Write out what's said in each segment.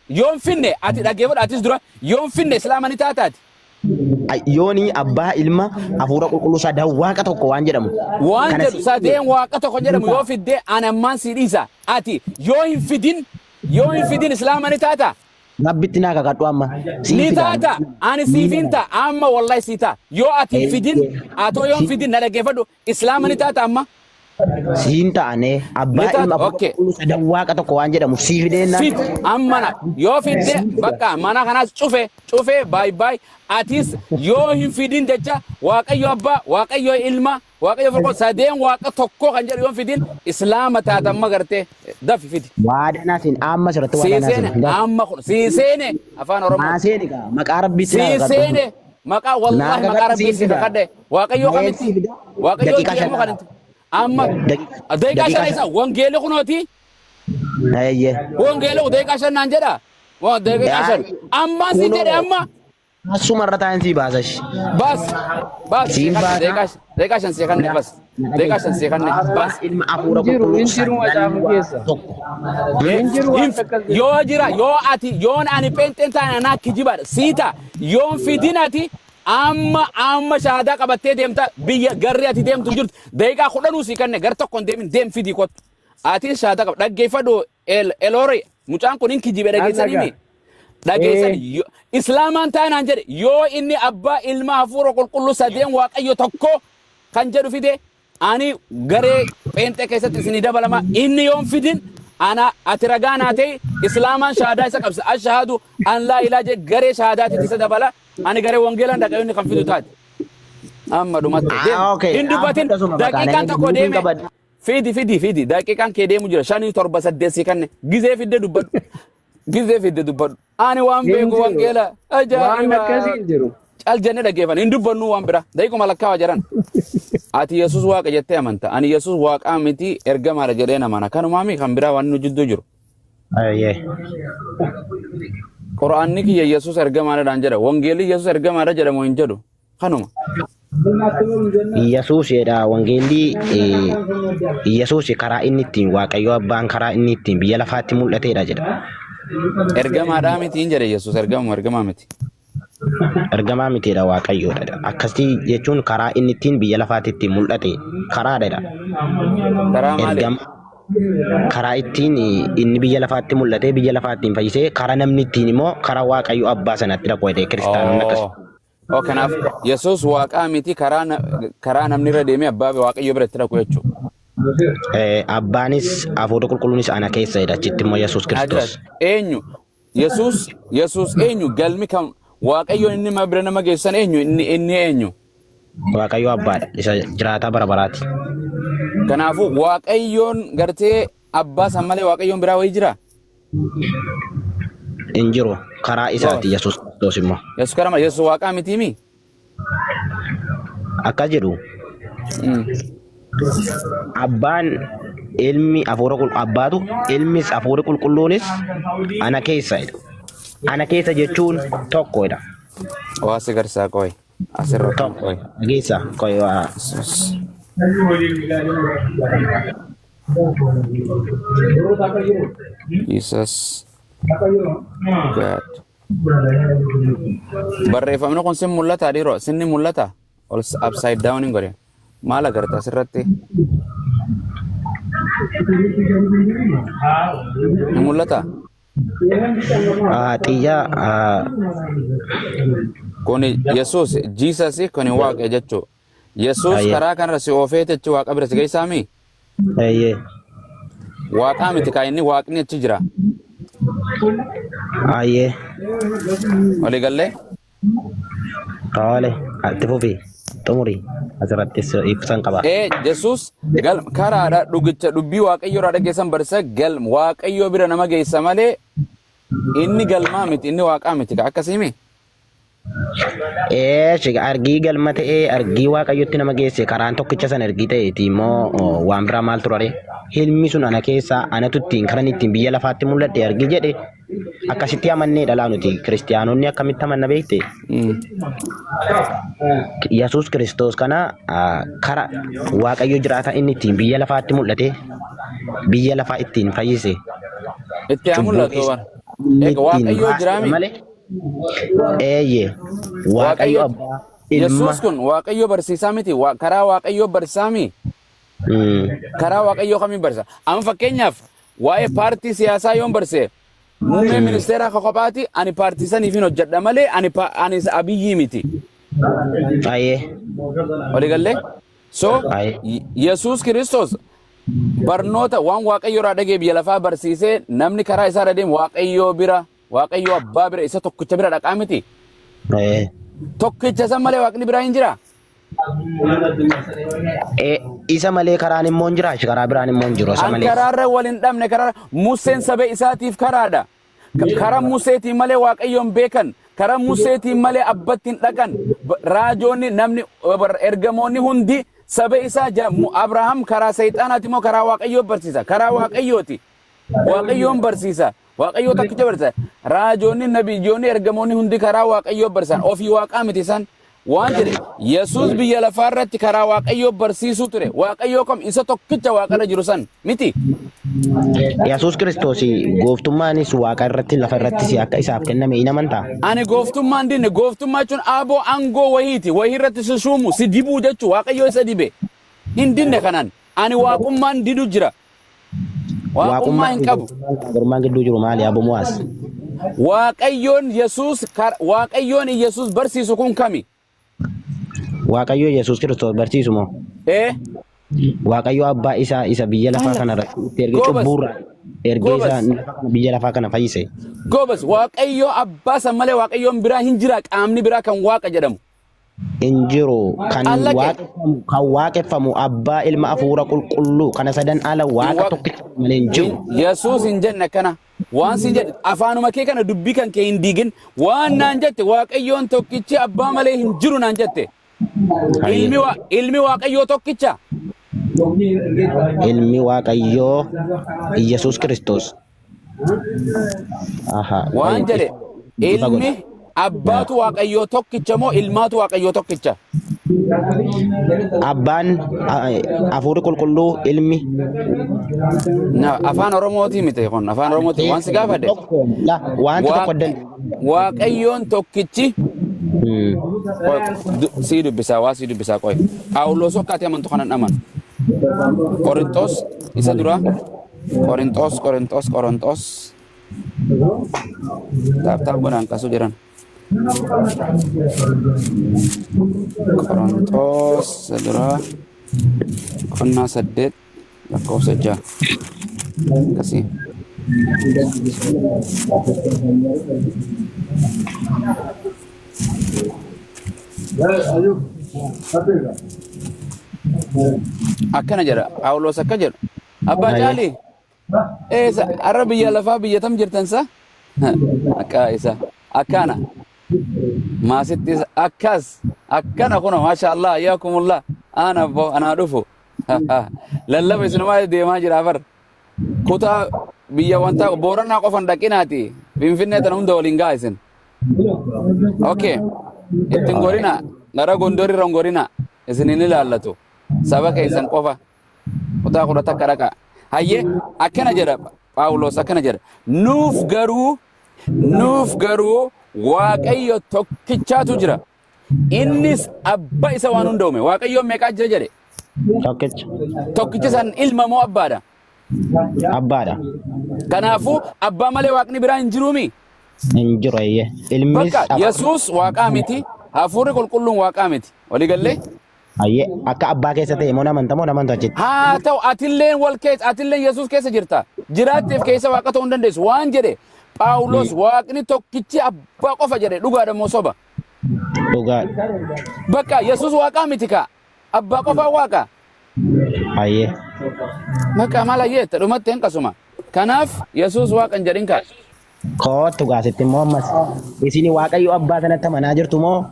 Yoon finne ati dhaggeeffadhu atis dura yoon finne islaama ni taataati. Yooni abbaa ilma hafuura qulqulluu sadan waaqa tokko waan jedhamu. Waan Kana jedhu si sadeen waaqa tokko jedhamu yoo fidde ani ammaan si dhiisa. Ati yoo hin fidin yoo hin fidin islaama ni taata. Rabbitti naa kakadhu amma. Sii Ni fida. taata. Ani siifin ta'a. Amma wallahi sii ta'a. Yoo ati hin fidin atoo yoo hin fidin na dhaggeeffadhu islaama ni taata amma. Siin ta'ane abbaa Ni taata, ilma hafuura okay. qulqulluu sadan waaqa tokko waan jedhamu sii fideennaan. Fit amma na yoo fidde bakka mana kanaas cufe cufe baay baay atis yoo hin fidin jecha waaqayyo abbaa waaqayyo ilma waaqayyo firqoo sadeen waaqa tokko kan jedhu yoo hin fidin islaama taata amma gartee dafi fidi. Waadaa naa seen amma asirratti Sii waadaa naa seene seen. amma kun sii seene afaan oromoo Naa seeni kaa maqaa rabbiitti naa sii kakadhu. seene maqaa wallaahi Naa maqaa kakadhu rabbii sii si fida. kakadhe waaqayyo Mee kamitti sii fida. waaqayyo Daqiiqaa deemu shan. kan amma daqiiqaa Daqiiqaa shan isa wangeelli kunooti Eeyyee. wangeelli kun daqiiqaa shan naan jedha Waa daqiiqaa shan ammaan si jedhe amma Asuma irra taa'in sii baasash. bas bas Siin baasa. daqiiqaa shan si kanne bas daqiiqaa shan si kanne bas Ilma hafuura Hin jiru, qulqulluu hin jiru sadan macaafa waaqa keessa. tokko. Hin jiru waan akkas jedhu. Yoo jira yoo ati yoon ani pheenxeen taane anaa kijibaadha siita yoon fidin ati amma amma shahaadaa qabattee deemta biyya garri ati deemtu hin jirtu daqiiqaa kudhanuu sii kanne gar tokko hin deemin deem fidii kottu ati shahaadaa qaba dhaggeeffadhu el eloore mucaan kun hin kijibe dhageessanii mi dhageessan islaamaan taanaan jedhe yoo inni abbaa ilma hafuura qulqulluu sadeen waaqayyo tokko kan jedhu fide Ani garee pheenxee keessatti isinii dabalama. Inni yoon fidin ana ati ragaa naa ta'e islaamaan shahaadaa isa qabsa. Ashhaadu an laa ilaa jedhe garee shahaadaatitti isa dabala. Ani garee wangeelaan dhaqa inni kan fidu taate. Amma dhumatte. Deem. Ah, okay. Hin dubbatin. Amma akkasuma bakka Daqiiqaan ani tokko dubbiin deeme. qabadha. Fidi fidi fidi. Daqiiqaan kee deemu jira. Shanii torba saddeet si kanne. Gizee fidde dubbadhu. Gizee fidde dubbadhu. Ani waan Hin beeku jiru. wangeela. Waan Ajaa'iba. akkasii hin jiru. Cal jennee dhaggeeffanna. Hin dubbannu waan biraa. Daqiiquma lakkaawa jedhan. Ati Yesuus waaqa jettee amanta. Ani Yesuus waaqaa miti ergamaadha jedhee namana. Kanumaami kan biraa waan nu jidduu jiru. Eeyyee. Qura'aanni kiyya Yesuus ergamaadhaan jedha. Wangeelli Yesuus ergamaadha jedhamu hin jedhu. Kanuma. Yesuus jedha wangeelli Yesuus karaa inni ittiin Waaqayyo abbaan karaa inni ittiin biyya lafaatti mul'ateedha jedha. Ergamaadhaa miti hin jedhe Yesuus ergama ergamaa miti. Ergamaa mitiidha Waaqayyoodha. Akkasii jechuun karaa inni ittiin biyya lafaatti ittiin mul'ate karaadha jedha. Karaa maali? Ergama karaa ittiin inni biyya lafaatti mul'ate biyya lafaa ittiin fayyisee karaa namni ittiin immoo karaa Waaqayyo abbaa sanatti dhaqu jedhe kiristaanonni akkas. Oh. Oh, kanaaf Yesuus waaqaa miti karaa karaa namni irra deemee abbaa Waaqayyo bira itti dhaqu jechuudha. Abbaanis hafuura qulqulluunis ana keessa jedha achitti immoo Yesuus Kiristoos. Eenyu? Yesuus Yesuus eenyu galmi kan Waaqayyo inni nama bira nama geessan eenyu inni inni eenyu? Waaqayyo abbaadha isa jiraataa bara baraati. Kanaafuu Waaqayyoon gartee abbaa san malee Waaqayyoon biraa wayii jiraa? Hin jiru karaa isaati Yesuus Kiristoos immoo. Yesuus karama Yesuus waaqaa mitii mii? Akkas jedhu abbaan ilmi hafuura qul abbaatu ilmis hafuurri qulqulluunis ana keessa jedha. Ana keessa jechuun tokko jedha. Waa si garsaa qoy. Asirra kan Tokko qoy. keessa qoy waa. Yesuus. Jesus God. Barreeffamni kun sin mul'ata dhiiroo sinni mul'ata ol upside down hin godhe maal agarta asirratti ni mul'ata Ah, xiyya ah, kuni Yesuus Jesus kuni waaqa jechuu Yesuus Ayyee. karaa kanarra si oofee jechi waaqa bira si geessaami Eeyyee. waaqaa miti kaa inni waaqni achi jira Ayyee. walii gallee Tole. Itti fufi. Xumuri. Asirrattis ibsan qaba. Ee Yesuus gal karaadha dhugicha dubbii waaqayyoo irraa dhageessan barsiisa gal waaqayyoo bira nama geessa malee inni galmaa miti inni waaqaa miti ka akkasii mi Eeshi argii galma ta'ee argii waaqayyotti nama geesse karaan tokkicha sana ergii ta'eeti immoo oh, waan biraa maal turare hilmi sun ana keessaa anatu ittiin karan ittiin biyya lafaatti mul'adhe argii jedhe akkasitti amannee dhalaa nuti kiristiyaanonni akkamitti amanna beekte Yesuus Kiristoos kana ah, kara waaqayyo jiraata inni ittiin biyya lafaatti mul'ate biyya lafaa ittiin fayyise Itti haa cubbuu mul'atu keessa bara. Inni Eega ittiin Waaqayyoo baasedha jiraami. malee. Eeyyee. Waaqayyo Waaqayyo abbaa ilma. Yesuus kun Waaqayyo barsiisaa miti. Karaa Waaqayyoo barsiisaa mi? Karaa Waaqayyoo kamiin barsiisa? Amma fakkeenyaaf waa'ee paartii siyaasaa yoon barsiise muummee ministeeraa akka kophaati ani paartii saniif hin hojjedha malee ani Abiyyii miti. Ayyee. Waliigallee? So Ayyee. Yesuus Kiristoos barnoota waan Waaqayyo irraa dhagee biyya lafaa barsiisee namni karaa isaa irra deemu Waaqayyoo bira, Waaqayyoo abbaa bira, isa tokkicha bira dhaqaa miti. Tokkicha san malee Waaqni biraa hin jiraa? Isa malee karaan immoo hin jiraa? Karaa biraan immoo hin jiru isa An malee. Karaarra wal hin dhabne. Karaa Museen saba isaatiif karaadha. Karaa Museetiin malee Waaqayyoon beekan. Karaa Museetiin malee abbatti hin dhaqan. Raajoonni namni ergamoonni hundi saba isaa Abrahaam karaa seexaanaati moo karaa Waaqayyoo barsiisa? Karaa Waaqayyooti. Waaqayyoon barsiisa. Waaqayyoo takkicha barsiisa. Raajoonni, nabiyyoonni, ergamoonni hundi karaa Waaqayyoo barsiisan. Ofii Waaqaa miti isaan. Waan jedhe Yesuus biyya lafaa irratti karaa Waaqayyoo barsiisuu ture. Waaqayyoo kam? Isa tokkicha Waaqarra jiru san miti. Yesuus Kiristoos gooftummaanis waaqa irratti lafa irrattis akka isaaf kenname hin amantaa? Ani gooftummaa hin dinne. Gooftummaa jechuun aaboo aangoo wayiiti. Wayii irratti si shuumu, si dibuu jechuu. Waaqayyoo isa dibe. Hin dinne kanaan. Ani waaqummaan didu jira. Waaqummaa hin qabu. Garaagarummaan gidduu jiru maali, Abu Mu'aaz? Waaqayyoon Yesuus Waaqayyoon Yesuus barsiisu kun kami? Waaqayyo Yesuus Kiristoos barsiisu moo? Ee. Waaqayyo abbaa isaa isa biyya lafaa kana irratti itti ergee Goobas. cubbuurraa ergee isa Goobas. lafa kana biyya lafaa kana fayyise. Goobas, Waaqayyoo abbaa san malee Waaqayyoon biraa hin jira qaamni biraa kan Waaqa jedhamu? Hin jiru. Kan Allaqe. Waaqeffamu kan waaqeffamu abbaa, ilma, hafuura qulqulluu kana sadan ala Waaqa tokkicha malee hin jiru. Yesuus hin jenne akkana. Waan siin jedhe afaanuma kee kana dubbii kan kee hin diigin. Waan naan jette Waaqayyoon tokkichi abbaa malee hin jiru naan jette. Ilmi Waaqayyoo tokkicha. Ilmi Waaqayyoo Iyyasuus Kiristoos. Aha. Waan jedhe Ifa ilmi godha. Abbaatu Waaqayyoo tokkicha moo ilmaatu Waaqayyoo tokkicha? Abbaan, hafuurri qulqulluu, ilmi. Na afaan Oromootii miti kun, afaan Oromootii waan si gaafadhe. La wanta tokko addan. Waaqayyoon tokkichi qoy, sii dubbisaa, waa sii dubbisaa, qoy. Phaawulos akka ati amantu kanan amanu. Qorinxoos isa dura Qorinxoos, Qorinxoos, Qorinxoos. Tap tap godhaan qasu jiran. Qorinxoos isa dura boqonnaa 8 lakkoofsa 6. Akkasii. Akkana jedha Phaawulos, akka jedhu. Abbaa Caalii. Eessa har'a biyya lafaa biyya tam jirtan sa? Akka isa akkana. Maasitti isa akkas akkana kuna, maasha Allah, ayyakumullah, ana bo anaa dhufu. Lallaba isinumaa deemaa jira bar. Kutaa biyya wanta Booranaa qofan dhaqinaati. Finfinnee tana hunda waliin ga'a isin. Okay. Ittiin gorina, gara Gondor irra hin gorina. Isin hin ilaallatu. Saba keessan qofa. Kutaa 11 dhaqa. Hayyee, akkana jedha Phaawulos, akkana jedha. Nuuf garuu Waaqayyo tokkichaatu jira. Innis abba isa waan hunda uume. Waaqayyoon meeqaa jira jedhe? Tokkicha. Tokkichi san ilma moo abbaadha? Abbaadha. Kanaafuu abbaa malee Waaqni biraa hin jiruumi? Hin jiru, eeyyee. Ilmis Bakka Yesuus Waaqaa miti, Hafuurri Qulqulluun Waaqaa miti. Walii gallee? Ayyee, akka abbaa keessa ta'e moo namantaa moo namantu achitti? Haa ta'u, atilleen wal keessa, atilleen Yesuus keessa jirta. Jiraatteef keessa Waaqa ta'uu hin dandeessu. Waan jedhe Phaawulos, Waaqni tokkichi abbaa qofa jedhe, dhugaadha moo soba? Dhugaadha. Bakka Yesuus Waaqaa miti kaa. Abbaa qofaa Waaqa. Ayyee. Bakka maal ayyeetta dhumatti hin qasuma. Kanaaf Yesuus Waaqa hin jedhin kaa. Kootu gaasitti immoo ammas isin Waaqayyo abbaa sanatti amanaa jirtu moo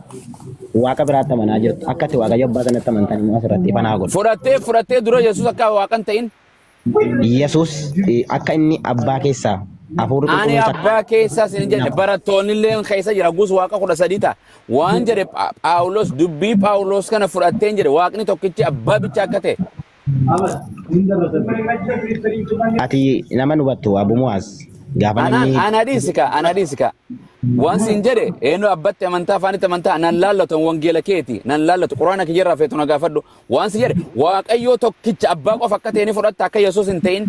Waaqa biraatti amanaa jirtu? Akka itti Waaqayyo abbaa sanatti amantan immoo asirratti ifa naa godhu. Fudhattee dura Yesuus akka Waaqa hin ta'in. Yesuus akka inni abbaa keessaa hafuurri Ani qulqulluun akka abbaa keessaa sin hin jenne, barattoonni illee keessa jira, gus Waaqa 13 ta'a. Waan jedhe Phaawulos, dubbii Phaawulos kana fudhatteen jedhe, Waaqni tokkichi abbaa bicha akka ta'e. Ati nama nu hubattu, Abu Mu'aaz. Gaafa Anaan namni ana dhiisika ana dhiisika. Waan siin jedhe eenyu abbatti amantaa afaanitti amantaa nan laallatu wangeela keeti nan laallatu quraana kiyyarraa feetu na gaafadhu. Waan siin jedhe Waaqayyoo tokkicha abbaa qofa akka ta'e ni fudhatta akka Yesuus hin ta'in.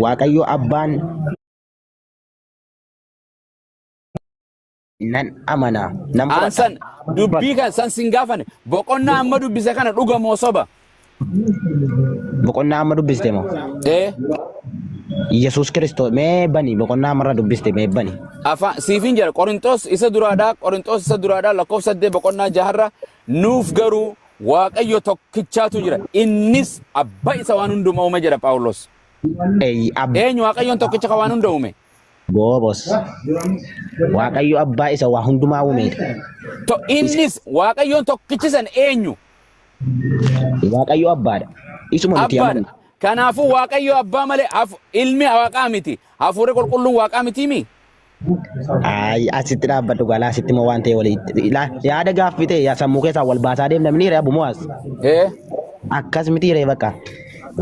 Waaqayyo abbaan nan amana nan fudhadha. Aansan dubbii kan san sin gaafane boqonnaa amma dubbise kana dhuga moo soba? Boqonnaa amma dubbiste moo? Ee Yesuus Kiristoos mee bani boqonnaa ammarra dubbiste mee bani. Afaan siifin jedha Qorinxoos isa duraadhaa Qorinxoos isa duraadhaa lakkoofsa 8 boqonnaa jaharra nuuf garuu Waaqayyo tokkichaatu jira innis abbaa isa waan hundumaa uume jedha Phaawulos. Ey ab Eenyu Waaqayyoon tokkicha kan waan hunda uume? Goobos. Waaqayyo abbaa isa waa hundumaa uumeedha. To, innis Waaqayyoon tokkichi san eenyu? Waaqayyo abbaadha. Isuma nuti Abbaadha. amannu. Kanaafuu Waaqayyo abbaa malee ilmi waaqaa miti. Hafuurri qulqulluun waaqaa mitii mi? Ay, asitti dhaabbadhu galaa asitti immoo waan ta'e walii yaada gaaffii ta'e yaa sammuu keessaa wal baasaa deemna mini ree abu mo'as. Ee. Akkas miti ree bakka.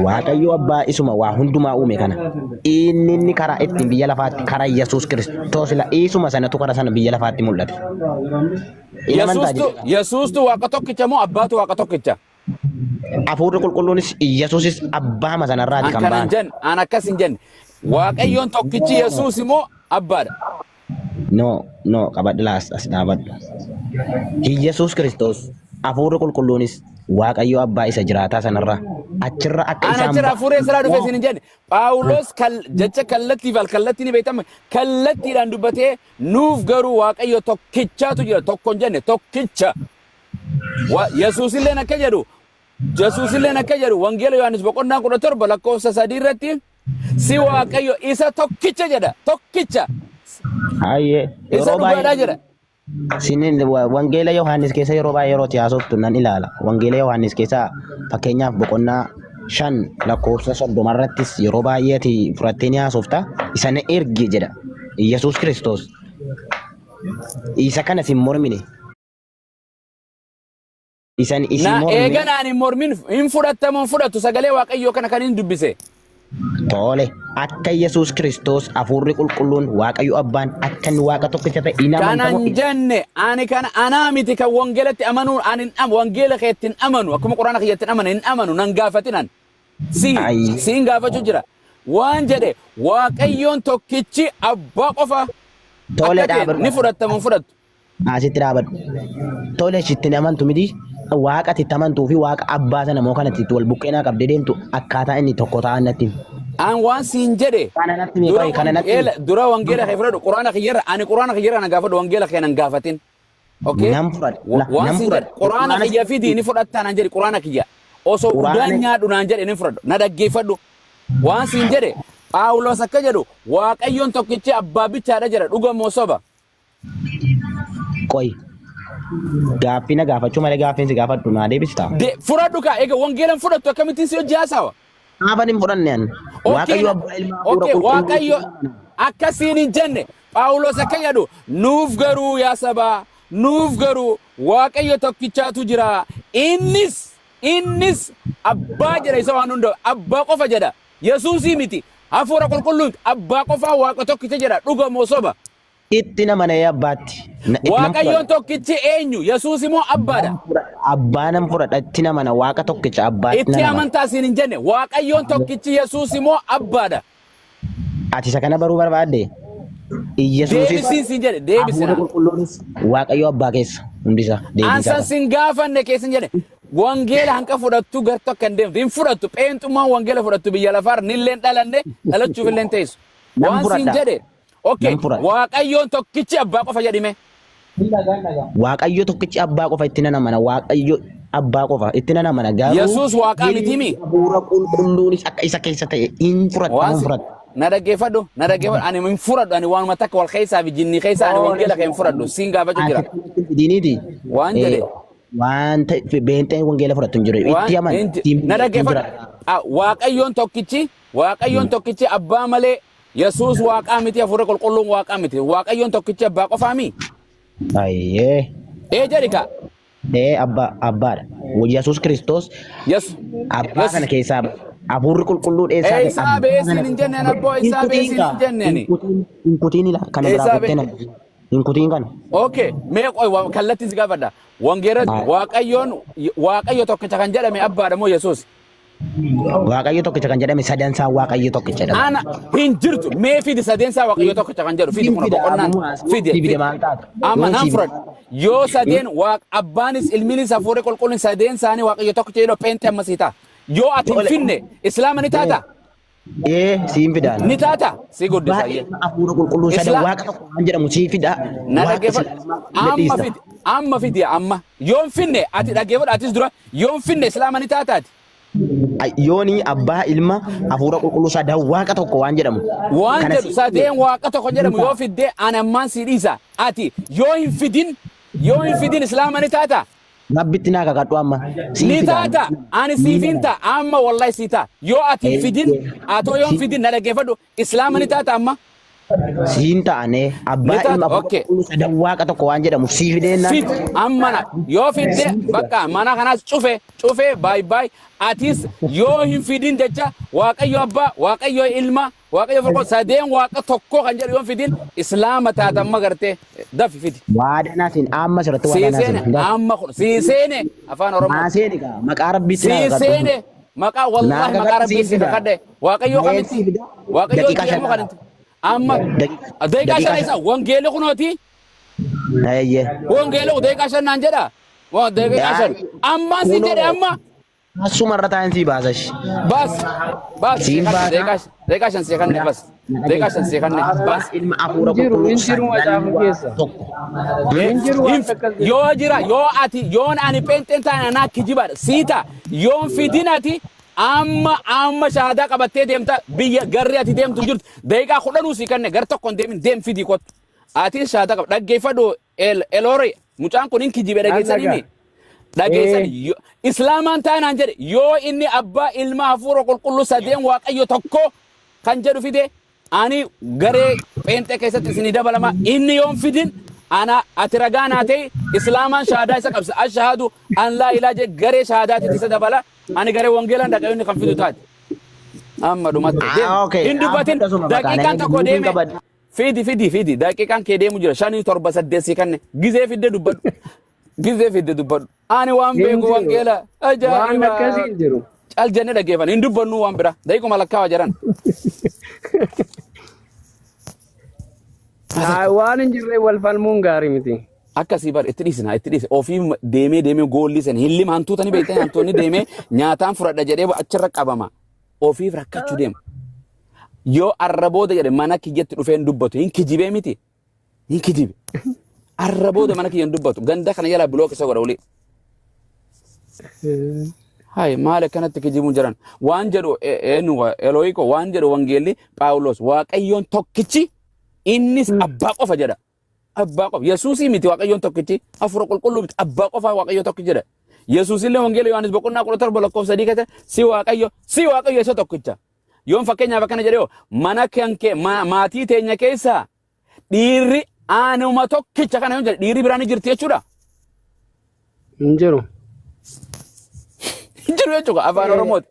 Waaqayyo abbaa isuma waa hundumaa uume kana. Inni karaa ittiin biyya lafaatti karaa Yesuus Kiristoos ila isuma sanatu karaa sana biyya lafaatti mul'ate. Inni amantaa Yesuustu jedha. Yesuustu waaqa tokkicha moo abbaatu waaqa tokkicha? Hafuurri qulqulluunis Yesuusis abbaama sanarraati An kan kana hin ba'an. jenne, an akkas hin jenne. Waaqayyoon tokkichi Yesuus immoo abbaadha. No, no, qabadhu laas as dhaabadhu. Yesuus Kiristoos hafuurri qulqulluunis Waaqayyo abbaa isa jiraataa sanarraa achirra akka An isaan achirra ba'an. hafuurri eessarraa dhufe isin hin jenne. Phaawulos jecha kallattii fi alkallattii ni beektama. Kallattiidhaan dubbatee nuuf garuu Waaqayyo tokkichaatu jira. Tokko hin jenne tokkicha. Yesuusilleen akka jedhu Yesuusilleen akka jedhu Wangeela Yohaannis boqonnaa 17 lakkoofsa 3 irratti si Waaqayyo isa tokkicha jedha. Tokkicha. Hayyee Isa yeroo dhugaadhaa baay'ee jedha. sinin Wangeela Yohaannis keessa yeroo baay'ee yeroo itti haasoftu nan ilaala. Wangeela Yohaannis keessa fakkeenyaaf boqonnaa 5 lakkoofsa 30 irrattis yeroo baay'ee ati fudhattee ni haasofta. Isa na erge jedha. Yesuus Kiristoos. Isa kana sin mormine. Isan isin Na morme eegan ani hin mormin hin fudhattamu hin fudhattu sagalee Waaqayyoo kana kan hin dubbise. Tole akka Yesuus Kiristoos hafuurri qulqulluun Waaqayyo abbaan akka inni Waaqa tokkicha ta'e in Kana amantamoo hin jenne ani kana anaa miti kan wangeelatti amanuu ani hin am wangeela keetti hin amanu akkuma quraana kiyyatti hin amane hin amanu nan gaafatin an si Ayi. siin gaafachuu jira waan jedhe Waaqayyoon tokkichi abbaa qofa Tole akka ta'e dhaabadhu. ni fudhattamu hin fudhattu. Asitti dhaabadhu. Tole itti hin amantu miti. Waaqa itti amantuu fi waaqa abbaa sana moo kanatti itti wal bukkeenaa qabdee deemtu akkaataa inni tokko ta'an natti himi. An waan siin jedhe Kana natti himi dura qoyi kana natti himi. wangeela dura wangeela kee fudhadhu quraana kiyyarra ani quraana kiyyarra na gaafadhu wangeela kee nan gaafatin. Okay? Nan fudhadha. La, Waan nan siin jedhe fudhadha. quraana Quraana kiyya fidii ni fudhattaa naan jedhe quraana kiyya. Osoo udaan Quraana nyaadhu naan jedhe ni fudhadhu na dhaggeeffadhu. Waan siin jedhe Phaawulos akka jedhu Waaqayyoon tokkichi abbaa bichaadha jedha dhuga moo soba? Qoyi. Gaaffii na gaafachuu malee gaaffiin si gaafadhu naa deebistaa? De fudhadhu kaa eega wangeelan fudhattu akkamittiin si hojii haasawa? Maafan hin fudhanne an. Okay, Waaqayyo abbaa ilma hafuura okay, qulqulluu Waaqayyo akkasiin hin jenne Phaawulos akka jedhu nuuf garuu yaa sabaa nuuf garuu Waaqayyo tokkichaatu jira innis innis abbaa jedha isa waan hunda abbaa qofa jedha Yesuusii miti hafuura qulqulluun abbaa qofaa Waaqa tokkicha jedha dhuga moo soba? Itti nama na'ee abbaatti. Itti nan Waaqayyoon fudhadha. tokkichi eenyu? Yesuus immoo abbaadha. Abbaa nan fudhadha. Itti nama na Waaqa tokkicha abbaatti Itti nan amana. amantaa siin hin jenne. Waaqayyoon tokkichi Yesuus immoo abbaadha. Ati isa kana baruu barbaadde? Iyyasuusis Deebisiin siin jedhe deebisi hafuura naa. qulqulluunis Waaqayyo abbaa keessa hundisaa deebii isaa Ansan qaba. sin gaafanne keessa hin jedhe. Wangeela hanqa fudhattu gartu akka hin deemtu. Hin fudhattu. Pheenxummaan wangeela fudhattu biyya lafaarra nilleen dhalanne dhalachuuf illee hin teessu. Nan Waan siin fudhadha. jedhe. Okay, Nan fudhadha. Waaqayyoon tokkichi abbaa qofa jedhime. Waaqayyo tokkichi abbaa qofa itti nan amana. Waaqayyo abbaa qofa itti nan amana. Garuu Yesuus waaqaa miti mi? hafuura qulqulluunis akka isa keessa ta'e hin fudhadha. Waan Nan si fudhadha. na dhaggeeffadhu, na dhaggeeffadhu. Ani hin fudhadhu, ani waanuma takka wal keessaa fi jinnii keessaa ani wangeela kee hin fudhadhu. Siin gaafachuu jira. Asitti fidiiniiti. Waan jedhe. Waan ta'e beenxeen wangeela fudhattu hin jiru. Waan Itti amana. hin Ittiin na hin dhaggeeffadhu. jira. Ah, Waaqayyoon tokkichi, Waaqayyoon tokkichi abbaa malee Yesuus waaqaa miti, hafuurri qulqulluun waaqaa miti. Waaqayyoon tokkichi abbaa qofaa mi? Ayyee. Ee jedhi kaa. Ee abbaa abbaadha. Yesuus Kiristoos Yes. abbaa Yes. kana keessaa Hafuurri qulqulluun eessaa ba'e? Eessaa Abbaa ba'ee sana siin hin jenneen abboo, hin eessaa ba'ee kutiin siin hin kaa. jenneen. Hin kutiin, hin kutiin ila kana biraa Eessaa kuttee ba'e? na. Hin kutiin kana. Okay, mee qoy kallattiin si gaafadha. Wangeela Waaqayyoon Waaqayyo tokkicha kan jedhame abbaadha moo Yesuus? Waaqayyo tokkicha kan jedhame sadansaa Waaqayyo tokkicha jedhama. Ana hin jirtu mee fidi sadeensaa Waaqayyo tokkicha kan jedhu fidi Siin kuna fida boqonnaan ammuma as fidi si fide fidi. maal taata? Amma Yoon nan si fide. fudhadha. Yoo sadeen waaq abbaanis ilmiinis hafuurri qulqulluun sadeen isaanii Waaqayyo tokkicha jedhu pheenxee amma sii ta'a. Yoo ati hin Tole. finne Islaama ni taata? Ee siin fidaan. Ni taata? Si guddisa Abbaa ayyee. ilma hafuura qulqulluu sadan Isla waaqa tokko waan jedhamu sii fida. Na Waaqa dhaggeeffadhu. islaamaa Amma dhiista. fidi. Amma fidi amma. Yoo hin finne ati dhaggeeffadhu atis dura yoo hin finne Islaama ni taataati. Yooni abbaa ilma hafuura qulqulluu sadan waaqa tokko waan jedhamu. Waan Kana jedhu sii sadeen fide. waaqa tokko jedhamu yoo fidde ani ammaan si dhiisa. Ati yoo hin fidin Islaama ni taata. Rabbitti naa kakadhu amma. Sii Ni fidaan. taata. Ani siif hin ta'a. Amma wallahi sii ta'a. Yoo ati hin fidin atoo yoo hin fidin na dhaggeeffadhu Islaama ni taata amma. Siin ta'ane Ni abbaa ilma taata. hafuura Okay. qulqulluu sadan waaqa tokko waan jedhamu sii fideenna. Fid amma na yoo fidde bakka mana kanaas cufe cufe baay baay atis yoo hin fidin jecha Waaqayyo abbaa Waaqayyo ilma Waaqayyo hafuura sadeen waaqa tokko kan jedhu yoo hin fidin Islaama taata amma gartee dafi fidi. Waadaa naasin amma asirratti Sii waadaa naasin. seene amma kun sii seene afaan Oromoo. Naa seeni kaa maqaa Rabbiitti naa Sii kakadhu. seene maqaa Naa wallahi maqaa kakadhu Rabbii sii si fida. kakadhe Waaqayyo Mee kamitti sii fida. Waaqayyo Daqiiqaa jedhamu shan. kan amma daqiiqaa Daqiiqaa 5 isa shan. wangeelli kunooti. Eeyyee. Wangeelli daqiiqaa 5 naan jedha. Waa daqiiqaa 5 ammaan si jedhe Kunoo amma asuma irra taa'in sii baasash. bas bas Siin baasa. Daqiiqaa 5 si kanne bas daqiiqaa 5 si kanne bas. Ilma hafuura Hin jiru, qulqulluu hin jiru sadan macaafa waaqa keessa. tokko. Hin jiru waan akkas jedhu. Yoo jira yoo ati yoon ani pheenxeen taane anaa kijibaadha sii ta'a yoon fidin ati amma amma shahaadaa qabattee deemta biyya garri ati deemtu jirtu daqiiqaa 10 sii kanne gar tokko hin deemin deem fidii kottu atis shahaadaa qaba dhaggeeffadhu eloore mucaan kun hin kijibe dhageessanii mi dhageessan Islaamaan taanaan jedhe yoo inni abbaa ilma hafuura qulqulluu sadeen Waaqayyo tokko kan jedhu fide ani garee pheenxee keessatti isinii dabalama. Inni yoon fidin ana ati ragaa naa ta'e Islaamaan shahaadaa isa qabsa ashhadu an laa ilaa jedhe garee shahaadaatitti isa dabala. Ani garee wangeelaan dhaqa inni kan fidu taate amma dhumatte deem. Ah, okay. Hin dubbatin. Akkasuma maqaan Daqiiqaan tokko inni deeme qabadhu. Fidi fidi fidi daqiiqaan kee deemu jira shanii torba saddeet si kanne gizee fidde dubbadhu gizee fidde dubbadhu ani waan Hin beeku jiru. wangeela Waan ajaa'iba akkasii hin jiru. cal jennee dhaggeeffan hin dubbannu waan bira daqiiquma lakkaawa jedhan. Waan hin jirre wal falmuun gaarii miti. Akkasii bar itti dhiisina itti dhiise ofii deemee deemee goolli sen hin lima hantuuta ni beektan hantuunni deemee nyaataan fudhadha jedhee achirra qabama ofiif rakkachuu deema. Yoo arra booda jedhe mana kiyyatti dhufee hin dubbatu hin kijibee miti hin kijibe. Arra booda mana kiyya hin dubbatu ganda kana jala block isa godha olii. Hai maal akkanatti kijibuun jiran waan jedhu eenyu Elooyiko waan jedhu wangeelli Phaawulos Waaqayyoon tokkichi innis abbaa qofa jedha. Abbaa qofa. Yesuusii miti Waaqayyoon tokkichi hafuura qulqulluu miti abbaa qofa Waaqayyo tokkichi jedha. Yesuus illee wangeela Yohaannis boqonnaa 17 lakkoofsa 3 keessatti si Waaqayyo si Waaqayyo isa tokkicha. Yoon fakkeenyaaf akkana jedhee hoo, mana kan kee maatii teenya keessaa dhiirri anuma tokkicha kana yoon jedhe dhiirri biraan ni jirti jechuudha. Hin jiru. Hin jiru jechuudha afaan Oromooti.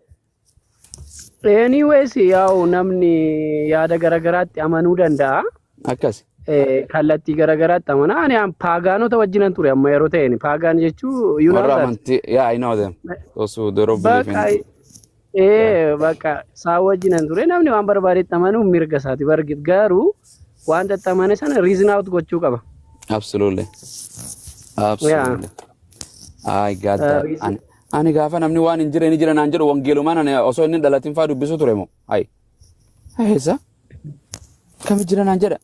Anyways, yaa'u namni yaada garagaraatti amanuu danda'a. Akkas. Kallattii garagaraatti amana. Ani paagaanota wajjinan ture amma yeroo ta'een. Pagan jechuu you know Warra that. amantii, yeah, I know them. Those who they don't believe Bakka in. bakka isaa wajjinan ture. Namni waan barbaadetti amanuu mirga isaati bargit garuu waan itti amane sana reason out gochuu qaba. Absolutely. Absolutely. I got that. Ani gaafa namni waan hin jirre ni jira naan jedhu wangeelumaan ani osoo inni hin dhalatin faa dubbisu ture moo? Hai. Eessa? Kami jira naan jedha.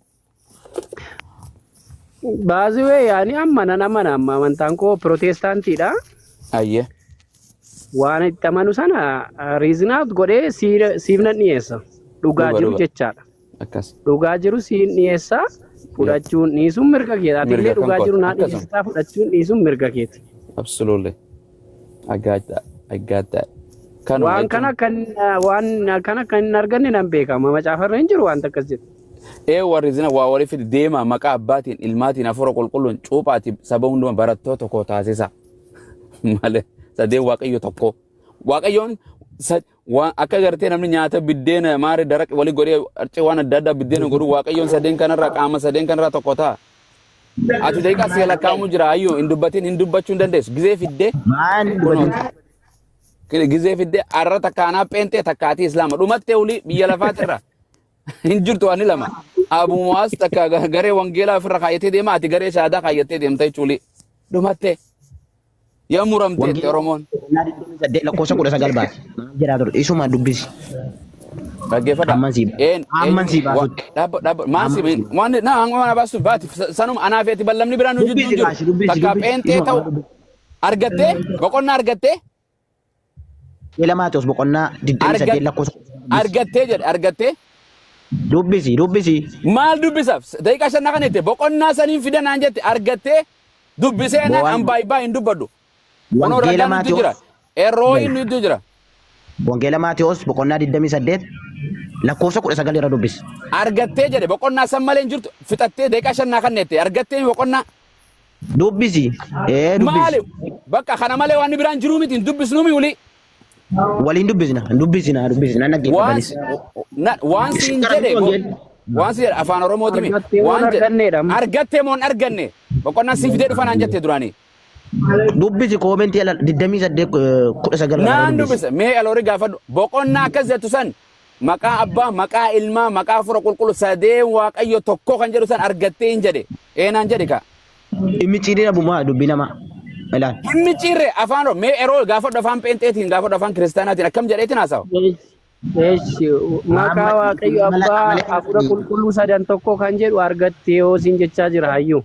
Baasiwee yaani amma nan amana amma amantaan koo pirootestaantiidha. Ayyee. Waan itti amanu sana reason out godhee siif nan dhiyeessa. Dhugaa Dhuga jiru dhuga. jechaadha. Akkas. Dhugaa jiru siin dhiyeessa. Fudhachuun dhiisuun mirga keeti. Ati Mirga illee kan dhugaa kooti. jiru naa Akkasuma. dhiyeessitaa fudhachuun dhiisuun mirga keeti. Absolutely. I got that. I got that. Kanuma Waan kana jechuun. kan waan kana kan hin arganne nan beekama. Macaafarra hin jiru wanta akkas jedhu. Ee warri zina waa walii fidi deema maqaa abbaatiin ilmaatiin hafuura qulqulluun cuuphaati saba hundumaa barattoota koo taasisa. Malee sadeen Waaqayyo tokko. Waaqayyoon Waan akka gartee namni nyaata biddeena maari daraq wali godhee arcee waan adda addaa biddeena godhu Waaqayyoon sadeen kanarraa qaama sadeen kanarraa tokko ta'a. Ati daqiiqaa si lakkaa'amu jira ayyuu hin dubbatin, hin dubbachuu hin dandeessu. Gizee fiddee Maal hin kunoo dubbatin? Gizee fiddee arra takkaanaa pheenxee takkaatii islaama dhumattee olii biyya lafaatirra hin jirtu ani lama. Abu Muwaas takka garee wangeelaa ofirra kaayyatee deema, ati garee shaadaa kaayyattee deemta jechuuli. Dhumattee. Yaa muramteetti Wangeela Oromoon. boqonnaa 28 lakkoofsa 19 baasi. Maal jedhaa ture? Isuma dubbisi. Dhaggeeffadha. Amman sii Een amman sii eenyu baasutti. Dhaabba dhaabba maal si Amman sii waan na hanga mana baastu baati sanuma anaa feeti ballamni biraan nu jidduu dubbisi hin jiru. baasi dubbisi Takka dubbisi pheenxee isuma ta'u dubbisi. argattee boqonnaa argattee Wangeela Maatewos boqonnaa 28 lakkoofsa 19 dubbisi. Argattee jedhe argattee. Dubbisi dubbisi. Maal dubbisaaf daqiiqaa shan kan jette boqonnaa saniin fida naan jette argattee dubbisee naan Bo'aan an baay'ee hin dubbadhu. Kunoo Wangeela ragaan nutti jira. Maatewos Errooyin nutti jira. Wangeela Maatewos boqonnaa 28 lakkoofsa 19 irra dubbisi. Argattee jedhe boqonnaa san malee hin jirtu fixattee daqiiqaa shan naa kan jette argattee boqonnaa. Dubbisi. Ee Maali dubbisi. bakka kana malee waan biraan jiruu miti hin dubbisnuu mi olii. Waliin dubbisna. Dubbisna dubbisna Waan dhaggeeffatanis. waan siin Gara jedhe wangeelli. waan siin jedhe afaan Oromooti mi Argattee moo waan jedhe arganneedha amma. Argattee moo hin arganne boqonnaa sii fidee dhufa naan jette duraanii. Dubbisi koomentii 28 19 irra Naan dubbisi. dubbisa mee aloori gaafadhu boqonnaa akkas jettu san maqaa abbaa, maqaa ilmaa, maqaa hafuura qulqullu sadeen Waaqayyo tokko kan jedhu san argattee hin jedhe eenaan jedhe ka. Dhimmi ciidina bumaa dubbii namaa. Ilaal. Hin micciirre afaan mee eroo gaafadhu afaan pheenxeetiin gaafadhu afaan kiristaanaatiin akkam jedheetiin haasawa. Eeshi, maqaa Waaqayyo Abbaa Hafuura Qulqulluu sadan tokko kan jedhu argattee yoo siin jechaa jira hayyuu.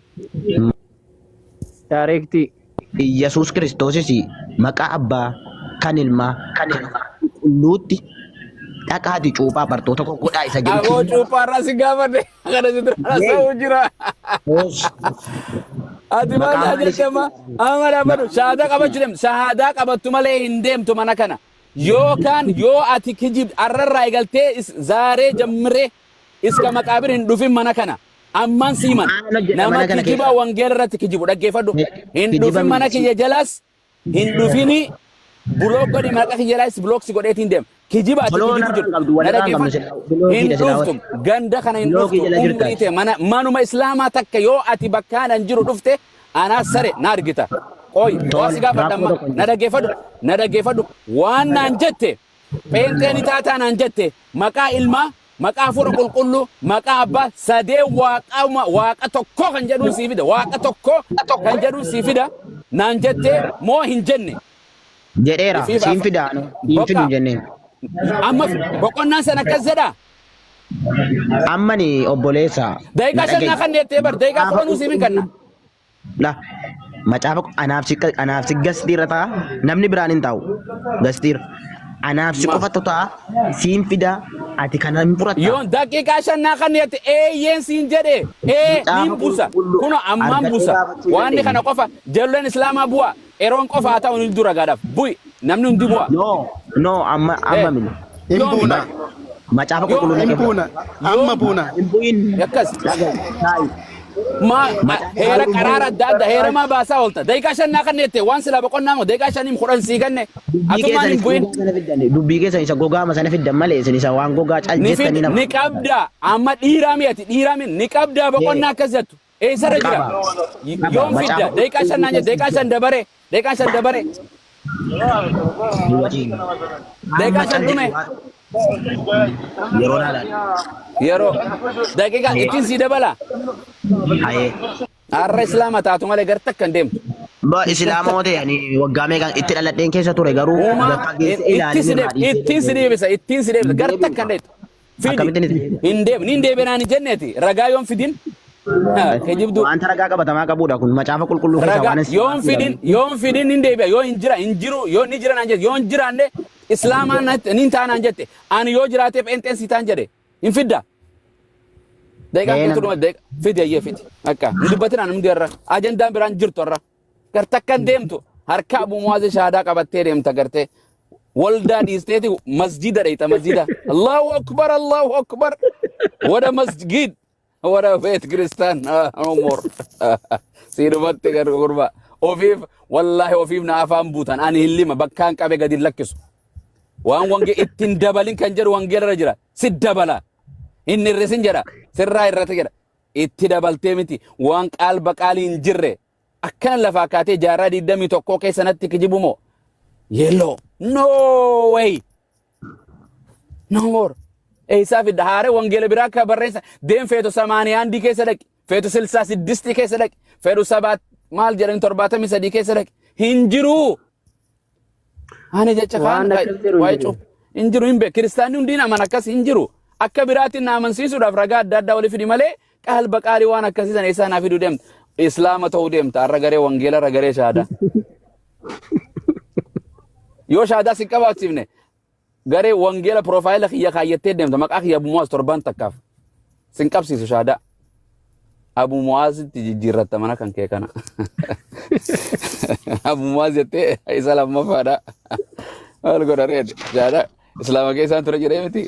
Daareektii. Iyyasuus Kiristoosis maqaa abbaa kan ilmaa kan qulqulluutti dhaqaati cuuphaa bartoota koo godhaa isa jedhu. Aboo cuuphaarraa si gaafadhe kana si dura haasa'u jira. Ati maal Maqaa naa maaliif? jette amma amma dhaabbadhu shahaadaa qabachuu deemtu shahaadaa qabattu malee hin deemtu mana kana yookaan yoo ati kijib arrarraa eegaltee zaaree jammiree iska maqaabir hin dhufin mana kana ammaan siiman Maal hojjedha nama mana kana kijiba keessa? wangeela irratti kijibu dhaggeeffadhu hin Kijiba dhufin mana miti. kiyya jalaas hin dhufini block godhi maqa kiyya jalaas block si godheetiin deema kijiba ati Block kijibu narraa jirtu hin qabdu, na walirraa hin qabnu dhaggeeffadhu silaa. Blockiidha hin silaa. dhuftu ganda kana hin Blockii dhuftu jala jirta. umrii tee mana manuma islaamaa takka yoo ati bakkaan an jiru dhufte anaa sare na argita qoy waa si Tole, gaafadha rakkoo amma tokko hin na jiru. dhaggeeffadhu na dhaggeeffadhu waan naan jette pheenxee ni taataa naan jette maqaa ilmaa, maqaa hafuura qulqulluu, maqaa abbaa sadee waaqa waaqa tokko kan jedhuun sii fida, waaqa tokko kan jedhuun sii fida naan jette moo hin jenne? Jedheera, Ifiif siin fida anu, siin fidu Boqa hin jenneen. amma boqonnaan san akkas jedha. Ammani obboleessa na Daqiiqaa shan naa dhaga'i. kan jettee bar daqiiqaa Macaafa kudhanuu siif hin kenna. La macaafa anaaf si anaaf si gastiirra ta'a, namni biraan hin taa'u gastiirra anaaf si qofatu ta'a, siin fida, ati kana hin fudhatta. Yoon daqiiqaa shan naa kan jette eeyyeen siin jedhe ee Macaafa niin buusa qulqulluu kuno ammaan argadhee buusa gaafachuu waanni dandeenya. kana qofa jalleen islaamaa bu'a eroon qofa haa ta'u ni dura gaadhaaf bu'i namni hundi bu'a. No, no, amma amma mini Hin Yoomi buuna. Macaafa yoom qulqulluu Hin dhaqee buuna. Amma yoom buuna. hin bu'in. Akkas Dhaga'i taa'i. Ma Macaafa heera qulqulluu qaraara adda adda heera maa baasaa oolta daqiiqaa shan naa kanneette waan silaa boqonnaa moo daqiiqaa shaniin 10 sii kanne Dubbii atumaan keessan hin isa bu'in. gogaa sana fiddan, dubbii keessan isa gogaama sana fiddan malee isin isa waan gogaa cal Ni fid jettanii nama ni qabda amma dhiiraa mi'ati dhiiraa mi ni qabda boqonnaa akkas jettu eessarra jira? Qaba qaba Yoom fidda? Macaafa Daqiiqaa shan qulqulluu naan jedhe keessa daqiiqaa shan dabare daqiiqaa shan dabare amma daqiiqaa shan cal dhume. jedhi yeroo naa laal. Yeroo daqiiqaa ittiin sii dabala. Hayee. Har'a islaama taatu malee gar takka hin deemtu. Ba islaama ta'e ani waggaa meeqaan itti dhaladheen keessa ture garuu Uumaa bakka geesse ittiin ilaalin si irraa deeb dhiisee ittiin si deebi'e. deebisa ittiin si deebisa Hin gar takka hin deebi'u. deemtu. Fidi Akkamittiin itti deebi'a? hin deeb niin deebi'naan hin jenneeti ragaa yoon fidin kijibduu. Wanta ragaa qabatamaa qabudha kun macaafa qulqulluu keessaa Ragaa waan isin yoon fidin yoon fidin nin deebi'a yoo hin jira hin jiru yoo ni jira naan jette yoo hin jiraanne islaamaan nin taanaan jette ani yoo jiraatee pheenxeen si taan jedhe hin fidda. Daqiiqaan Ee keetu dhuma daqiiqa fidi ayyee fidi akka hin dubbatin ani hundi har'a ajandaan biraan jirtu har'a gar takka hin deemtu harka Abu Muwaaz shahaadaa qabattee deemta gartee waldaa dhiisteeti masjida dheeyta masjida Allahu akbar Allahu akbar wada masjid wada beet kiristaan no more sii dhumatti gar gurba ofiif wallaahi ofiif na afaan buutan ani hin lima bakkaan qabe gadi hin lakkisu. Waan wange ittiin dabalin kan jedhu wangeela irra jira. Si dabala. Inni hir'isin jedha. Sirraa irratti jedha. Itti dabaltee miti. Waan qaal baqaalii hin jirre. Akkana lafaa kaatee jaarraa 21 keessa natti kijibu moo? Yelloo. No way. No more. Eessaa fidda haaree wangeela biraa akka barreessa deem feetu samaaniyaandii keessa dhaqi feetu silsaa siddistii keessa dhaqi feetu sabaat maal jedhani 73 keessa dhaqi hin jiruu. Ani jecha Waan kaan akkas jedhu hin waa'ee jiru. cuuf hin jiru hin beeku. Kiristaanni hundiin aman akkas hin jiru. Akka biraatiin na amansiisuudhaaf ragaa adda addaa walii fidi malee qalba qaalii waan akkasii sana eessaa naa fiduu deemta. Islaama ta'uu deemta har'a garee wangeela irra garee shaadaa. Yoo shaadaa si qabaachifne garee wangeela piroofaayila kiyya kaayyattee deemta maqaa kiyya Abu Muwaaz torban takkaaf sin qabsiisu shaadaa. Abu Muwaazitti jijjiirratta mana kan kee kana. Abu Muwaaz jettee isa lammaffaadha. Maal godha reed shaadaa islaama keessaan ture jedhee miti.